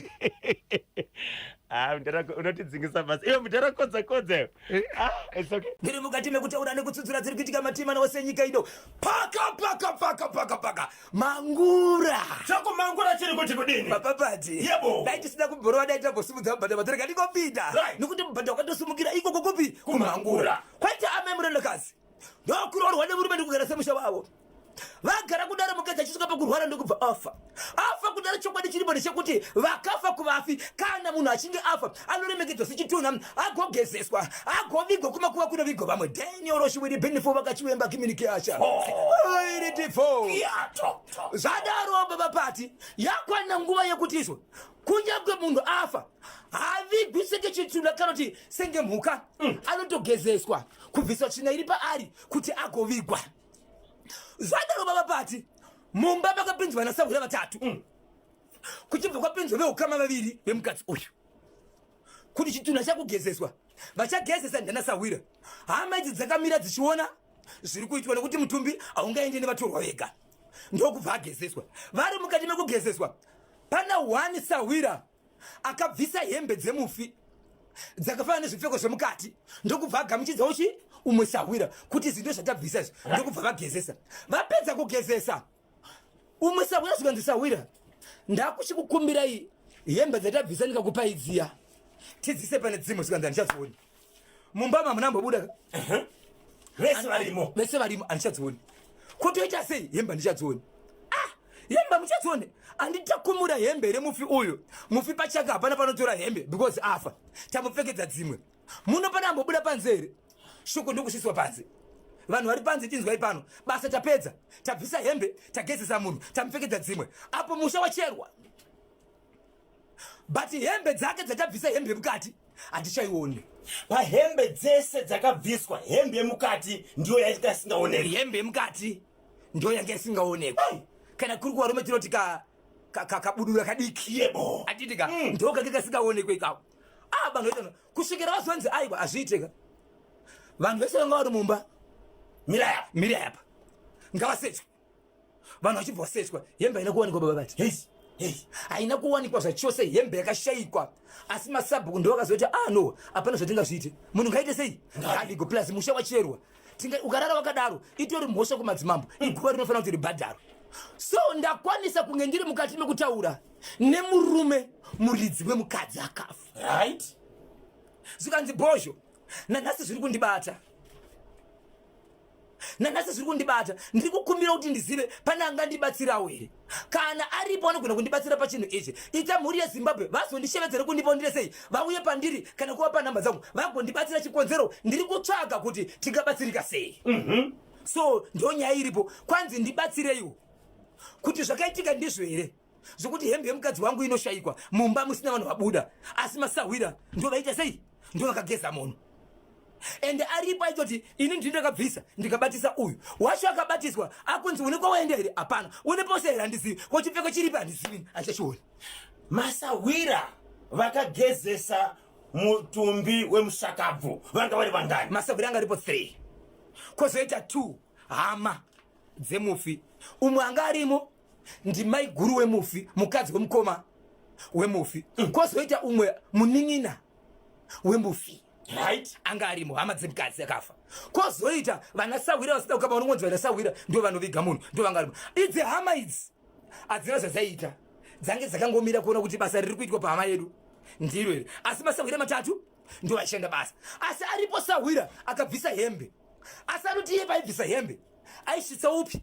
Ah, mudhara unotidzingisa basa iwe mudhara kodza kodza iwe Eh. Ah, it's okay Ndiri mukati mekutaura nekutsutsura dziri kuitika matima ose enyika ino. Paka paka paka paka paka. Mangura. Chako mangura chiri kuti kudini? Papa Pati. Yebo. Dai tisina kubhorova dai tambosimudza mubhadha matoreka ndingopinda. Right. Nekuti mubhadha wakatosimukira ikoko kupi? Kumangura. Kwaita amai murandakazi. Ndokuroorwa nemurume ndikugara semusha wavo. Vagara kudaro mukadzi achisvika pakurwara ndokubva afa. Afa kudaro chokwadi chiripo ndechekuti vakafa kuvafi. Kana munhu achinge afa anoremekedzwa sechitunha, agogezeswa, agovigwa kumakuva kunovigwa vamwe. Daniel Roshiwiri Benifo vakachiwemba kiminiki asha. Iritifo. Zvadaro baba Pati yakwana nguva yekuti izvo kunyange munhu afa havigwi senge chitunha kana kuti senge mhuka, anotogezeswa kubviswa tsvina iri paari kuti agovigwa. Zvadaro baba Pati mumba makapinzwa nasahwira vatatu, kuchibva kwapinzwa veukama vaviri vemukadzi uyu kuti chitunha chakugezeswa. Vachagezesa ndanasahwira. Hama idzi dzakamira dzichiona zviri kuitwa nekuti mutumbi haungaendi nevatorwa vega. Ndokubva agezeswa. Vari mukati mekugezeswa pana one sahwira akabvisa hembe dzemufi dzakafanana nezvipfeko zvemukati, ndokubva agamuchidza uchi umwe sahwira kuti izvi ndo zvatabvisa izvi. Ndokubva vagezesa. Vapedza kugezesa umwe sahwira zvikanzi, sahwira, ndakuchikukumbirai hembe dzatabvisa ndikakupai dziya tidzise pane dzimwe. Zvikanzi, handichadzioni mumba mamuna ambobuda. Vese varimo. Vese varimo. Handichadzioni, kutoita sei? Hembe handichadzioni. Ah, hembe muchadzione? Handitakumura hembe remufi uyu. Mufi pachake hapana panotora hembe because afa, tamupfekedza dzimwe. Muno pana ambobuda panze here? Shoko ndokusviswa panze. Vanhu vari panze, tinzwai pano. Basa tapedza, tabvisa hembe, tagezesa munhu, tamupfekedza dzimwe. Apo musha wacherwa, but hembe dzake dzatabvisa, hembe yemukati handichaioni. Pahembe dzese dzakabviswa, hembe yemukati ndiyo yaita isingaoneki. Hembe yemukati ndo yanga isingaonekwi. Kana kuri kuvarume tinoti kabudura kadiki. Yebo. Atiti ka ndo kange kasingaonekwe ikako. Ah, vanhu vaita kusvikira vazonzi aiwa, hazviiteka. Vanhu vese vanga vari mumba, mira yapa. Mira yapa, ngavasechwe. Vanhu vachibva vasechwa, hembe haina kuwanikwa baba vati. Hei hei. Haina kuwanikwa zvachose, hembe yakashayikwa. Asi masabhuku ndo akazoti, ah no, hapana zvatingazviite, munhu ngaite sei? Ngaavigwe. Plus musha wacherwa. Ukarara wakadaro itori mhosva kumadzimambo, iguva rinofanira kuti ribhadharwe. So ndakwanisa kunge ndiri mukati mekutaura nemurume muridzi wemukadzi akafa. Zvikanzi, bhozho, nanhasi zviri kundibata, nanhasi zviri kundibata. Ndiri kukumbira kuti ndizive pane angandibatsirawo here. Kana aripo anogona kundibatsira pachinhu ichi, ita mhuri yeZimbabwe vazondishevedzere kundipa ndire sei, vauye pandiri kana kuvapa nhamba dzangu vagondibatsira. Chikonzero ndiri kutsvaga kuti tingabatsirika sei. So ndo nyaya iripo. Kwanzi ndibatsireiwo kuti zvakaitika ndizvo here zvokuti hembe yemukadzi wangu inoshayikwa mumba musina vanhu vabuda, asi masahwira ndo vaita sei, ndo vakageza munhu. Ende aripo aitoti ini ndini ndakabvisa ndikabatisa uyu wacho. Akabatiswa akunzi, une kwawaenda here? Hapana. Une pose here? Handizivi. Ko chipfeko chiripi? Handizivi, handichachioni. Masahwira vakagezesa mutumbi wemusakabvu vanga vari vangani? Masahwira anga aripo 3, kwozoita 2 hama dzemufi. Umwe anga arimo ndimai guru wemufi, mukadzi wemukoma wemufi. Kwozoita umwe munin'ina wemufi. Anga arimo, hama dzemukadzi akafa. Kwozoita vanasahwira vasina kukama, vanongonzi vanasahwira, ndo vanoviga munhu, ndo vanga varimo. Idzi hama idzi hadzina zvadzaiita, dzange dzakangomira kuona kuti basa riri kuitwa pahama yedu ndiro here. Asi masahwira matatu ndo vaishanda basa. Asi aripo sahwira akabvisa hembe, asi anoti iye paibvisa hembe aisvitsa upi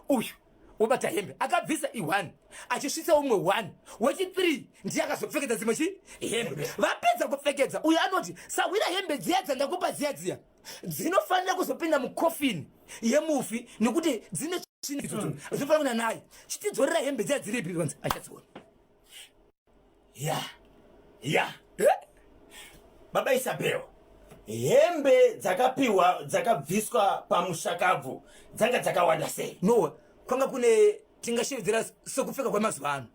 uyu. Wobata hembe, akabvisa i1, achisvitsa umwe 1, wechi3 ndiye akazopfekedza dzimwe chi hembe. Vapedza kupfekedza, uyo anoti, "Sahwira, hembe dziya dzandakupa dziya dziya dzinofanira kuzopinda mukofini yemufi nekuti dzine tsvina idzodzo, dzinofanira kuenda naye. Chitidzorera hembe dziya dziripi?" Vanzi achadziona. Ya, baba Isabel, hembe dzakapiwa, dzakabviswa pamushakabvu dzanga dzakawanda sei? No, kwanga kune, tingashevedzera sekupfeka kwemazuva ano,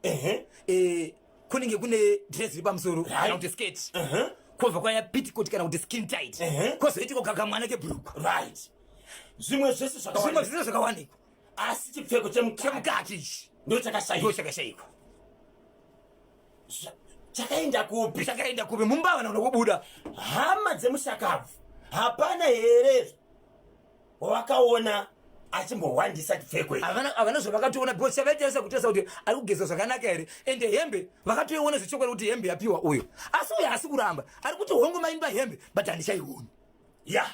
kunenge kune dress riri pamusoro kana kuti skirt, kwobva kwaya petticoat kana kuti skin tight, kwozoitiko kakamwana kebhurukwa. Right, zvimwe zvese Zvimwe zvakawanda. Zvese zvakawanikwa. Asi chipfeko chemukati Chemukati ichi ndo ndo chakashayika. Chakashayikwa. Chakaenda kupi? Chakaenda kupi? Mumba vana kubuda. Hama dzemushakabvu hapana here wavakaona achimbohwandisa chipfeko ichi? Havana zvavakatoona, because chavaitarisa kutarisa kuti ari kugeza zvakanaka here. Ende hembe vakatoiona zvechokwadi kuti hembe yapiwa uyo, asi uyo haasi kuramba, ari kuti, "Hongu, maimba hembe, but handichaioni." Ya,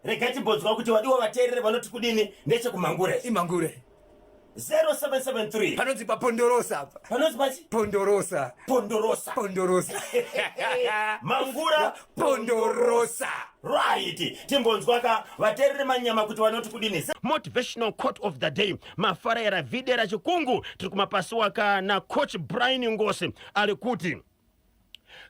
regai timbonzwa kuti vadiwa vateereri vanoti kudini. Ndechekumangure. Imangure. 0773. Panonzi papondorosa apa. Panonzi pachi? Pondorosa. Pondorosa. Pondorosa. Mangura. Pondorosa. Right, timbonzwa ka vateereri manyama kuti vanoti kudini. Motivational quote of the day, mafarayira videra chikungu, tiri kumapasiwa kana Coach Brian Ngosi ari kuti,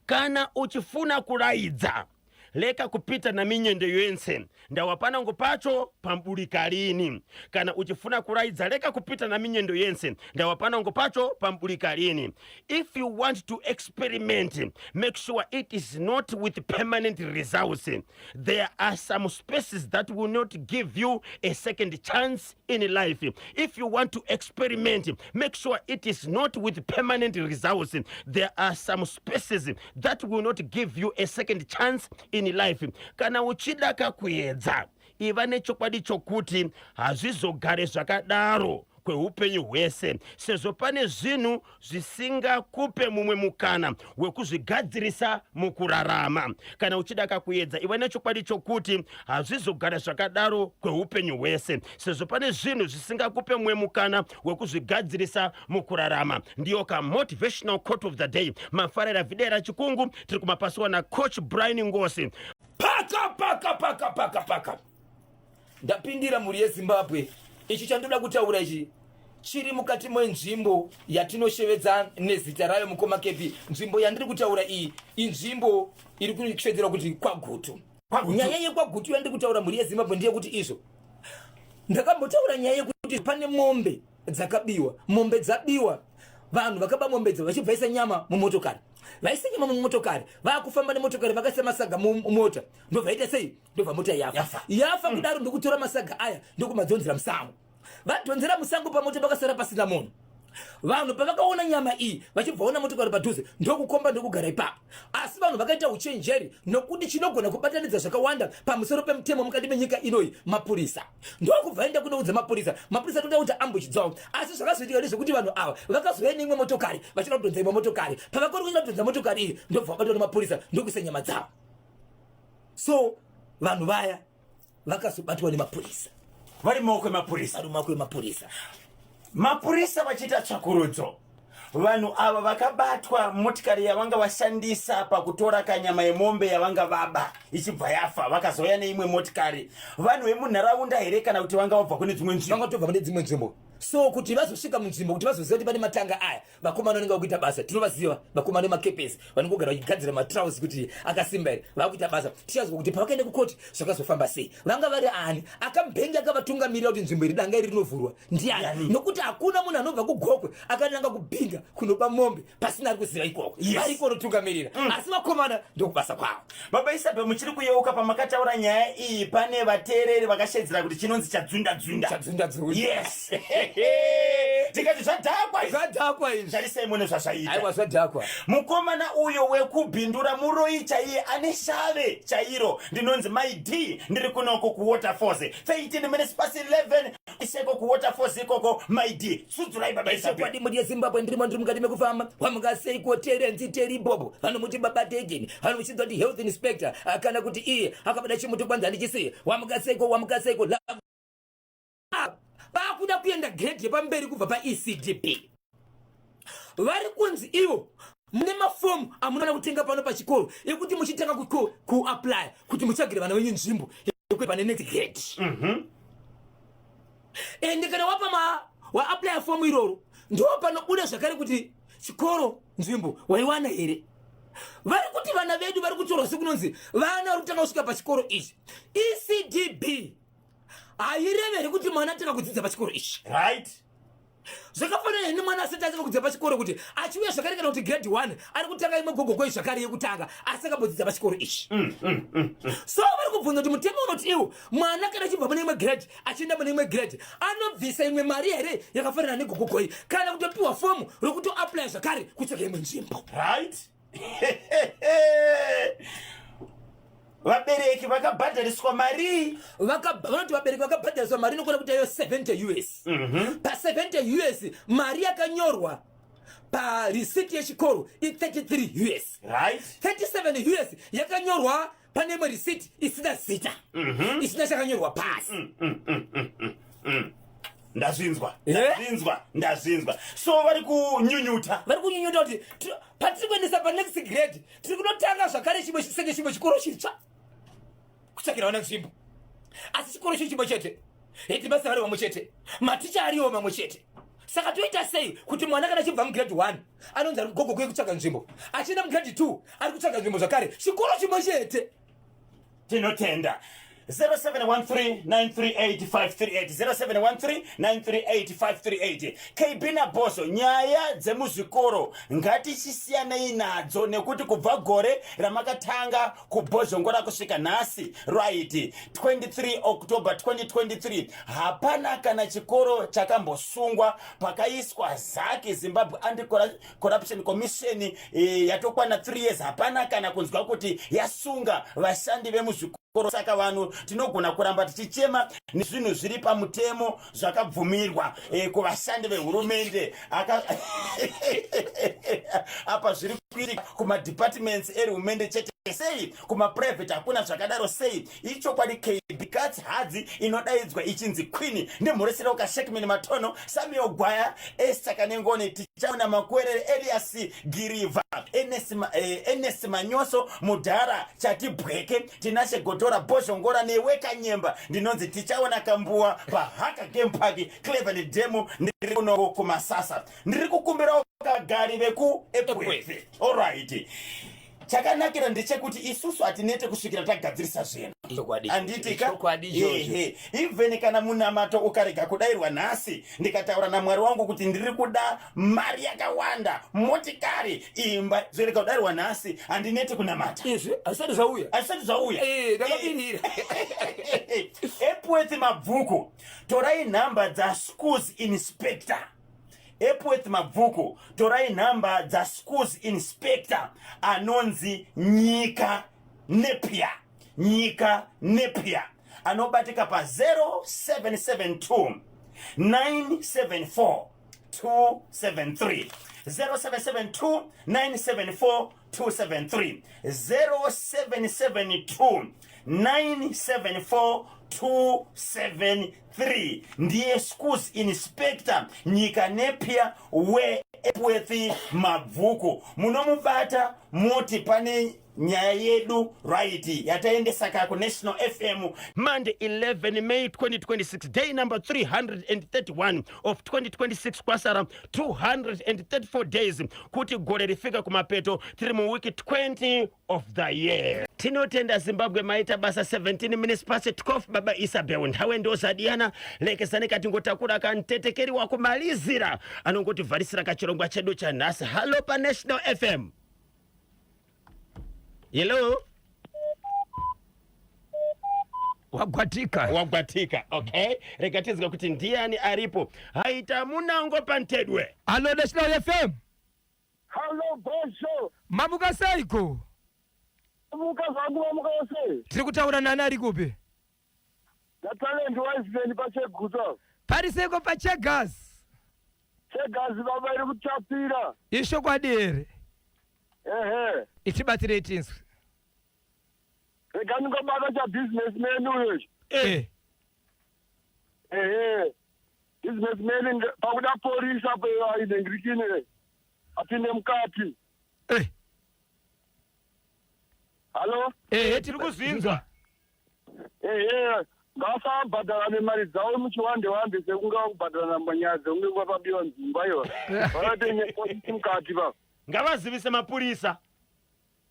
"Kana uchifuna kulaidza, leka kupita na minyendo yense, ndawapanango pacho pambulika lini." Kana uchifuna kulaidza, leka kupita na minyendo yense, ndawapanango pacho pambulika lini. If you want to experiment, make sure it is not with permanent results. There are some spaces that will not give you a second chance in life. If you want to experiment, make sure it is not with permanent results. There are some spaces that will not give you a second chance in life. Kana uchida kakuedza, iva nechokwadi chokuti hazvizogare zvakadaro kweupenyu hwese, sezvo pane zvinhu zvisingakupe mumwe mukana wekuzvigadzirisa mukurarama. Kana uchida kakuedza, iva nechokwadi chokuti hazvizogara zvakadaro kweupenyu hwese, sezvo pane zvinhu zvisingakupe mumwe mukana wekuzvigadzirisa mukurarama. Ndiyo ka motivational quote of the day, mafarira videra chikungu, tiri kumapasiwa naCoach Brian Ngosi. Paka paka paka paka paka, ndapindira mhuri yeZimbabwe. Ichi chandoda kutaura ichi chiri mukati menzvimbo yatinoshevedza nezita rayo, mukoma Kepi. Nzvimbo yandiri kutaura iyi inzvimbo iri kushevedzerwa kuti kwaGutu. Nyaya yekwaGutu yandiri kutaura, mhuri yeZimbabwe, ndeyekuti izvo ndakambotaura nyaya yekuti pane mombe dzakabiwa. Mombe dzabiwa, vanhu vakaba mombe dzo vachibvaisa nyama mumotokari. Vaisa nyama mumotokari, vaakufamba nemotokari, vakaisa masaga mumota, ndobvaita sei? Ndobva mota yafa. Yafa. Yafa kudaro, ndokutora masaga aya, ndokumadzonzera musango. Vadhonzera musango, pamota pakasara pasina munhu. Vanhu pavakaona nyama iyi, vachibva ona motokari padhuze, ndokukomba, ndokugara ipapo. Asi vanhu vakaita uchenjeri, nokuti chinogona kubatanidza zvakawanda pamusoro pemutemo mukati menyika inoyi mapurisa. Ndokubva enda kunoudza mapurisa. Mapurisa toda kuti ambush dzavo. Asi zvakazoitika ndezvekuti vanhu ava vakazouya neimwe motokari vachida kudhonza imwe motokari. Pavakori kuenda kudhonza motokari iyi, ndobva vabatwa nemapurisa, ndokuisa nyama dzavo. So vanhu vaya vakazobatwa nemapurisa. Vari maoko emapurisa. Vari mumaoko emapurisa. Mapurisa vachiita tsvakurudzo, vanhu ava vakabatwa motikari yavanga vashandisa pakutora kanyama yemombe yavanga vaba ichibva yafa. Vakazouya neimwe motikari. Vanhu vemunharaunda here kana kuti vanga vabva kune dzimwe nzvimbo? Vangatobva kune dzimwe nzvimbo. So kuti vazosvika munzvimbo, kuti vazoziva kuti pane matanga aya, vakomana vanenge vakuita basa. Tinovaziva vakomana vemakepesi vanongogara vachigadzira matrausi kuti akasimba here. Vakuita basa. Tichazwa kuti pavakaenda kukoti zvakazofamba sei, vanga vari ani, akambenge akavatungamirira kuti nzvimbo iri, danga iri rinovhurwa ndiani, nokuti hakuna munhu anobva kuGokwe akananga kuBinga kunoba mombe pasina ari kuziva ikoko. Variko vanotungamirira, asi vakomana ndokubasa kwavo. Baba Isabel, muchiri kuyeuka pamakataura nyaya iyi, pane vateereri vakashedzera kuti chinonzi chadzunda dzunda? Chadzunda dzunda. Yes, tikati zvadhakwa izvi. Zvadhakwa izvi. Tarisai mune zvazvaita. Aiwa, zvadhakwa. Mukomana uyo wekubhindura muroi chaiye, ane shave chairo. Ndinonzi Mai D, ndiri kunoko kuWaterfalls, 13 minutes past 11, iseko kuWaterfalls ikoko. Mai D, tsudzurai, baba Isabel. Chokwadi, mhuri yeZimbabwe, ndirimo, ndiri mukati mekufamba. Wamukaseiko Terenzi Teri Bobo, vanomuti Baba Tegeni, vanomuchinzwa kuti health inspector, kana kuti iye akabada chimuti kwanzi handichisiye. Wamukaseiko, wamukaseiko. Vakuda kuenda grade yepamberi kubva paECDB. Vari kunzi ivo mune mafomu amunofanira kutenga pano pachikoro ekuti muchitanga kuapply kuti mutsvagire vana venyu nzvimbo yekuti pane next grade. Ende kana wapa ma waapply fomu iroro, ndo panobuda zvakare kuti chikoro nzvimbo waiwana here. Vari kuti vana vedu vari kutorwa sekunonzi vana vari kutanga kusvika pachikoro ichi. ECDB haireveri kuti mwana atanga kudzidza pachikoro ichi. Zvakafanana nemwana asati atanga kudzidza pachikoro kuti achiuya zvakare, kana kuti grade 1 ari kutanga imwe gogogoi zvakare yekutanga asi akambodzidza pachikoro ichi. So vari kubvunza kuti mutemo unoti iwo mwana kana achibva mune imwe grade achienda mune imwe grade anobvisa imwe mari here yakafanana negogogoi, kana kutopiwa fomu rokutoapply zvakare kutsvaga imwe nzvimbo? Right, vabereki vakabhadhariswa mari. Vanoti vabereki vakabhadhariswa mari inokwana kuti iyo 70 US. Pa70 US, mari yakanyorwa parisiti yechikoro i33 US. 37 US yakanyorwa pane imwe risiti isina zita, isina chakanyorwa pasi. Ndazvinzwa. Eh? Ndazvinzwa, ndazvinzwa. So vari kunyunyuta. Vari kunyunyuta kuti patiri kuendesa panext grade tiri kunotanga zvakare chimwe senge chimwe chikoro chitsva kutsvakira vana nzvimbo, asi chikoro chiri chimwe chete, headmaster vari vamwe chete, maticha ariwo mamwe chete. Saka toita sei kuti mwana kana achibva mugrade 1 anonzi ari kugogogo yekutsvaga nzvimbo, achienda mugrade 2 ari kutsvaga nzvimbo zvakare, chikoro chimwe chete? Tinotenda. 0713938538, 0713938538. KB naBoso, nyaya dzemuzvikoro ngatichisiyanei nadzo, nekuti kubva gore ramakatanga kubhozhongora kusvika nhasi, right, 23 October 2023, hapana kana chikoro chakambosungwa pakaiswa ZACC, Zimbabwe Anti Corruption Commission. Yatokwana 3 years, hapana kana kunzwa kuti yasunga vashandi vemuzvikoro. Saka vanhu tinogona kuramba tichichema nezvinhu zviri pamutemo zvakabvumirwa kuvashandi vehurumende. Apa zviri kuitika kumadepartments ehurumende chete. Sei kumaprivate hakuna zvakadaro? Sei? Ichokwadi, KB, katsi hadzi inodaidzwa ichinzi queen. Ndimhoresera ukashekmin Matono, Samuel Gwaya, Esther Kanengoni, Tichaona Makwerere, Elias Girivha, Enes Manyoso, Mudhara Chatibweke, Tinashe Gotora, Bhozhongora neWekanyemba. Ndinonzi Tichaona Kambuwa paHaka Game Park, Cleverly Demo. Ndiri kuno kuMasasa. Ndiri kukumbirawo kagari vekuEpworth. Alright, chakanakira ndechekuti isusu hatinete kusvikira tagadzirisa zvinhu. Chokwadi. Handitika? Chokwadi ichocho. Ehe, even kana munamato ukarega kudayirwa nhasi, ndikataura namwari wangu kuti ndiri kuda mari yakawanda, motikari, imba, zvorega kudayirwa nhasi, handineti kunamata. Izvi hazvisati zvauya. Hazvisati zvauya. Eh, ndakamirira. Epworth Mabvuku, torai nhamba dzaschools inspector. Epworth Mabvuku, torai nhamba dzaschools inspector anonzi Nyika Nepia. Nyika Nepia anobatika pa 0772 974 273, 0772 974 273, 0772 974 273. Ndiye schools inspector Nyika Nepia weEpworth Mabvuku. Munomubata moti pane nyaya yedu, right, yataendesa ka kuNational FM Monday 11 May 2026, day number 331 of 2026. Kwasara 234 days kuti gore rifika kumapeto. Tiri muwiki 20 of the year. Tinotenda Zimbabwe, maita basa. 17 minutes past 12. Baba Isabel, nthawe ndozadiyana lekezani katingotakura kantetekeri wakumalizira anongotivharisira kachirongwa chedu chanhasi. Hallo paNational FM. Hello. Wagwatika. Wagwatika. Okay, rega tizwa kuti ndiani aripo. Haita munango pantedwe. Hallo National FM. Hallo Bosho. Mamuka seiko? Muka zvangu, vamuka sei? Tiri kutaura nani, ari kupi? NaTalent Wiseman paCheguta. Pari seiko paChegas? Chegazi baba iri kutapira. Ishokwadi here? Ehe. Itibatsirei tinzwe. Rega ndingobata chabusinessman uyo. Eh. Ehe. Businessman pakuda porisa inhengirikini apinde mukati. Eh. Hallo? Ehe, Tiri kuzvinzwa. Ehe, ngasabhadharane mari dzavo muchiwande wande sekunge vakubhadharana manyaya dzekunge kwapabiwa nzimba iwa. Vakaite nepolisi mukati pa. Ngavazivise mapurisa.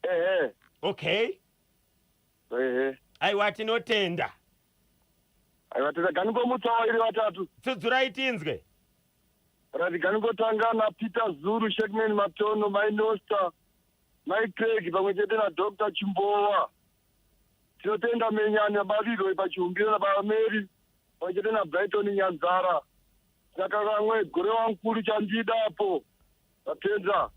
Ehe. Okay. Ehe. Aiwa, tinotenda. Aiwa, tiraganingomutsawa iri vatatu. Tsudzurai tinzwe. Ratiganingotanga naPeter Zuru, Shekman Matono, Mai Nosta, Mai Craig pamwe chete naDr Chimbowa. Tinotenda Menyani naBarirwe pachiumbiro naBaba Mary pamwe chete naBrighton Nyanzara. Takakamwe gore wankuru chandidapo. Tatenda.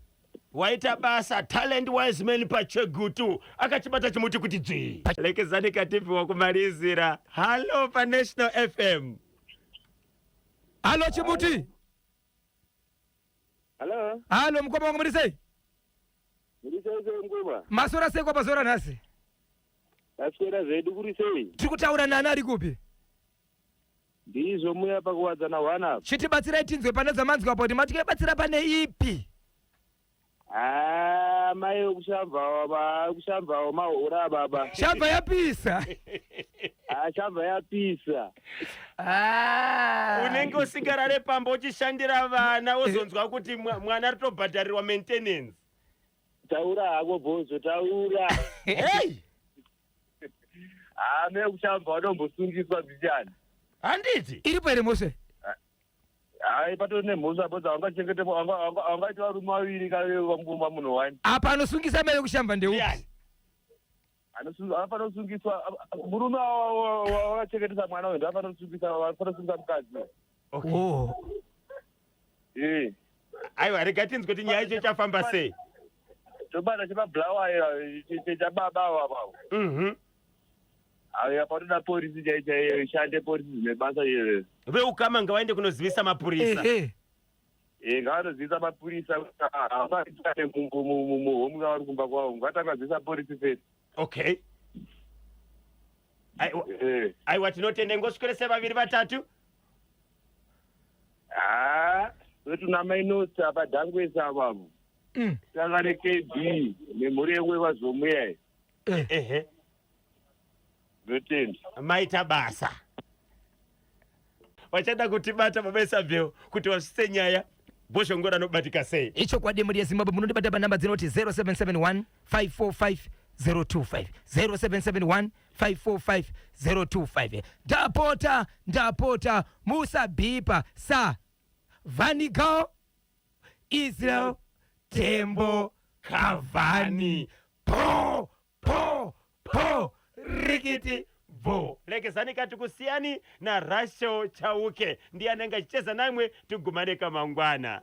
Waita basa, Talent Wiseman paChegutu akachibata chimuti kuti dzvi. Lekezani katipiwa kumalizira. Hallo paNational FM. Halo, chimuti. Hello. Halo, mukoma wangu, muri sei? Muri sei ngoma? Masora sei kwapazora nhasi? Taswera zvedu, kuri sei? Tiri kutaura nani, ari kupi? Ndizvo muya pakuwadzana hwana. Chitibatsirai tinzwe pane dzamanzwa apo kuti matikebatsira pane ipi. Ah, mai vekushambva, kushambva mahora baba. Shabva yapisa. Ah, shamva yapisa. Ah. Unenge usingarare pamba uchishandira vana, wozonzwa kuti mwana ari tobhadharirwa maintenance. Taura hako bhozo, taura. Hey. Ah, mai vekushambva vanombosungiswa zvichani. Handiti? Iripo here mhosva? Hayi, patori nemhosva bhozo, haungachengete, haungaiti varume vaviri kavamumba munhu wani. Apa anosungisa mai vekushamba ndeupi? Ndiani? Anofanira kusungiswa murume wakachengetesa mwana uyu, ndoanofanira kusungisa, anofanira kusungisa mukadzi. Okay. Oh. Eh. Aiwa, rega tinzwe kuti nyaya yacho ichafamba sei. Tobata chemabhulawayo chababa avo. Aiwa, patoda porisi chai chaiyo ishande, porisi dzine basa iyoyo. Veukama ngavaende kunozivisa mapurisa. Ehe. Eh, ngavanozivisa mapurisa, havaitane muhomu kavari kumba kwavo, ngavatangazivisa porisi first. Okay. Aiwa, Eh. aiwa, tinotenda, ngoswere vaviri vatatu. Ha, totuna mainotsi apa dhangwesi apapo. Tanga neKB nemhuri yekwe vazomuya. Eh. Ehe. Ndotenda. Maita basa. Vachada kutibata, baba Isabel, kuti vasvitse nyaya, Bhozhongora anobatika sei? Ichokwadi, mhuri yeZimbabwe, munondibata panhamba dzinoti 0771 545 025, 0771 545 025. Ndapota, ndapota, musabhipa sa Vanigal Israel Tembo Kavani. Po po po, rikiti Bvo lekezani kati kusiyani naRachel Chauke, ndiye anenge achicheza namwe. Tigumane kamangwana.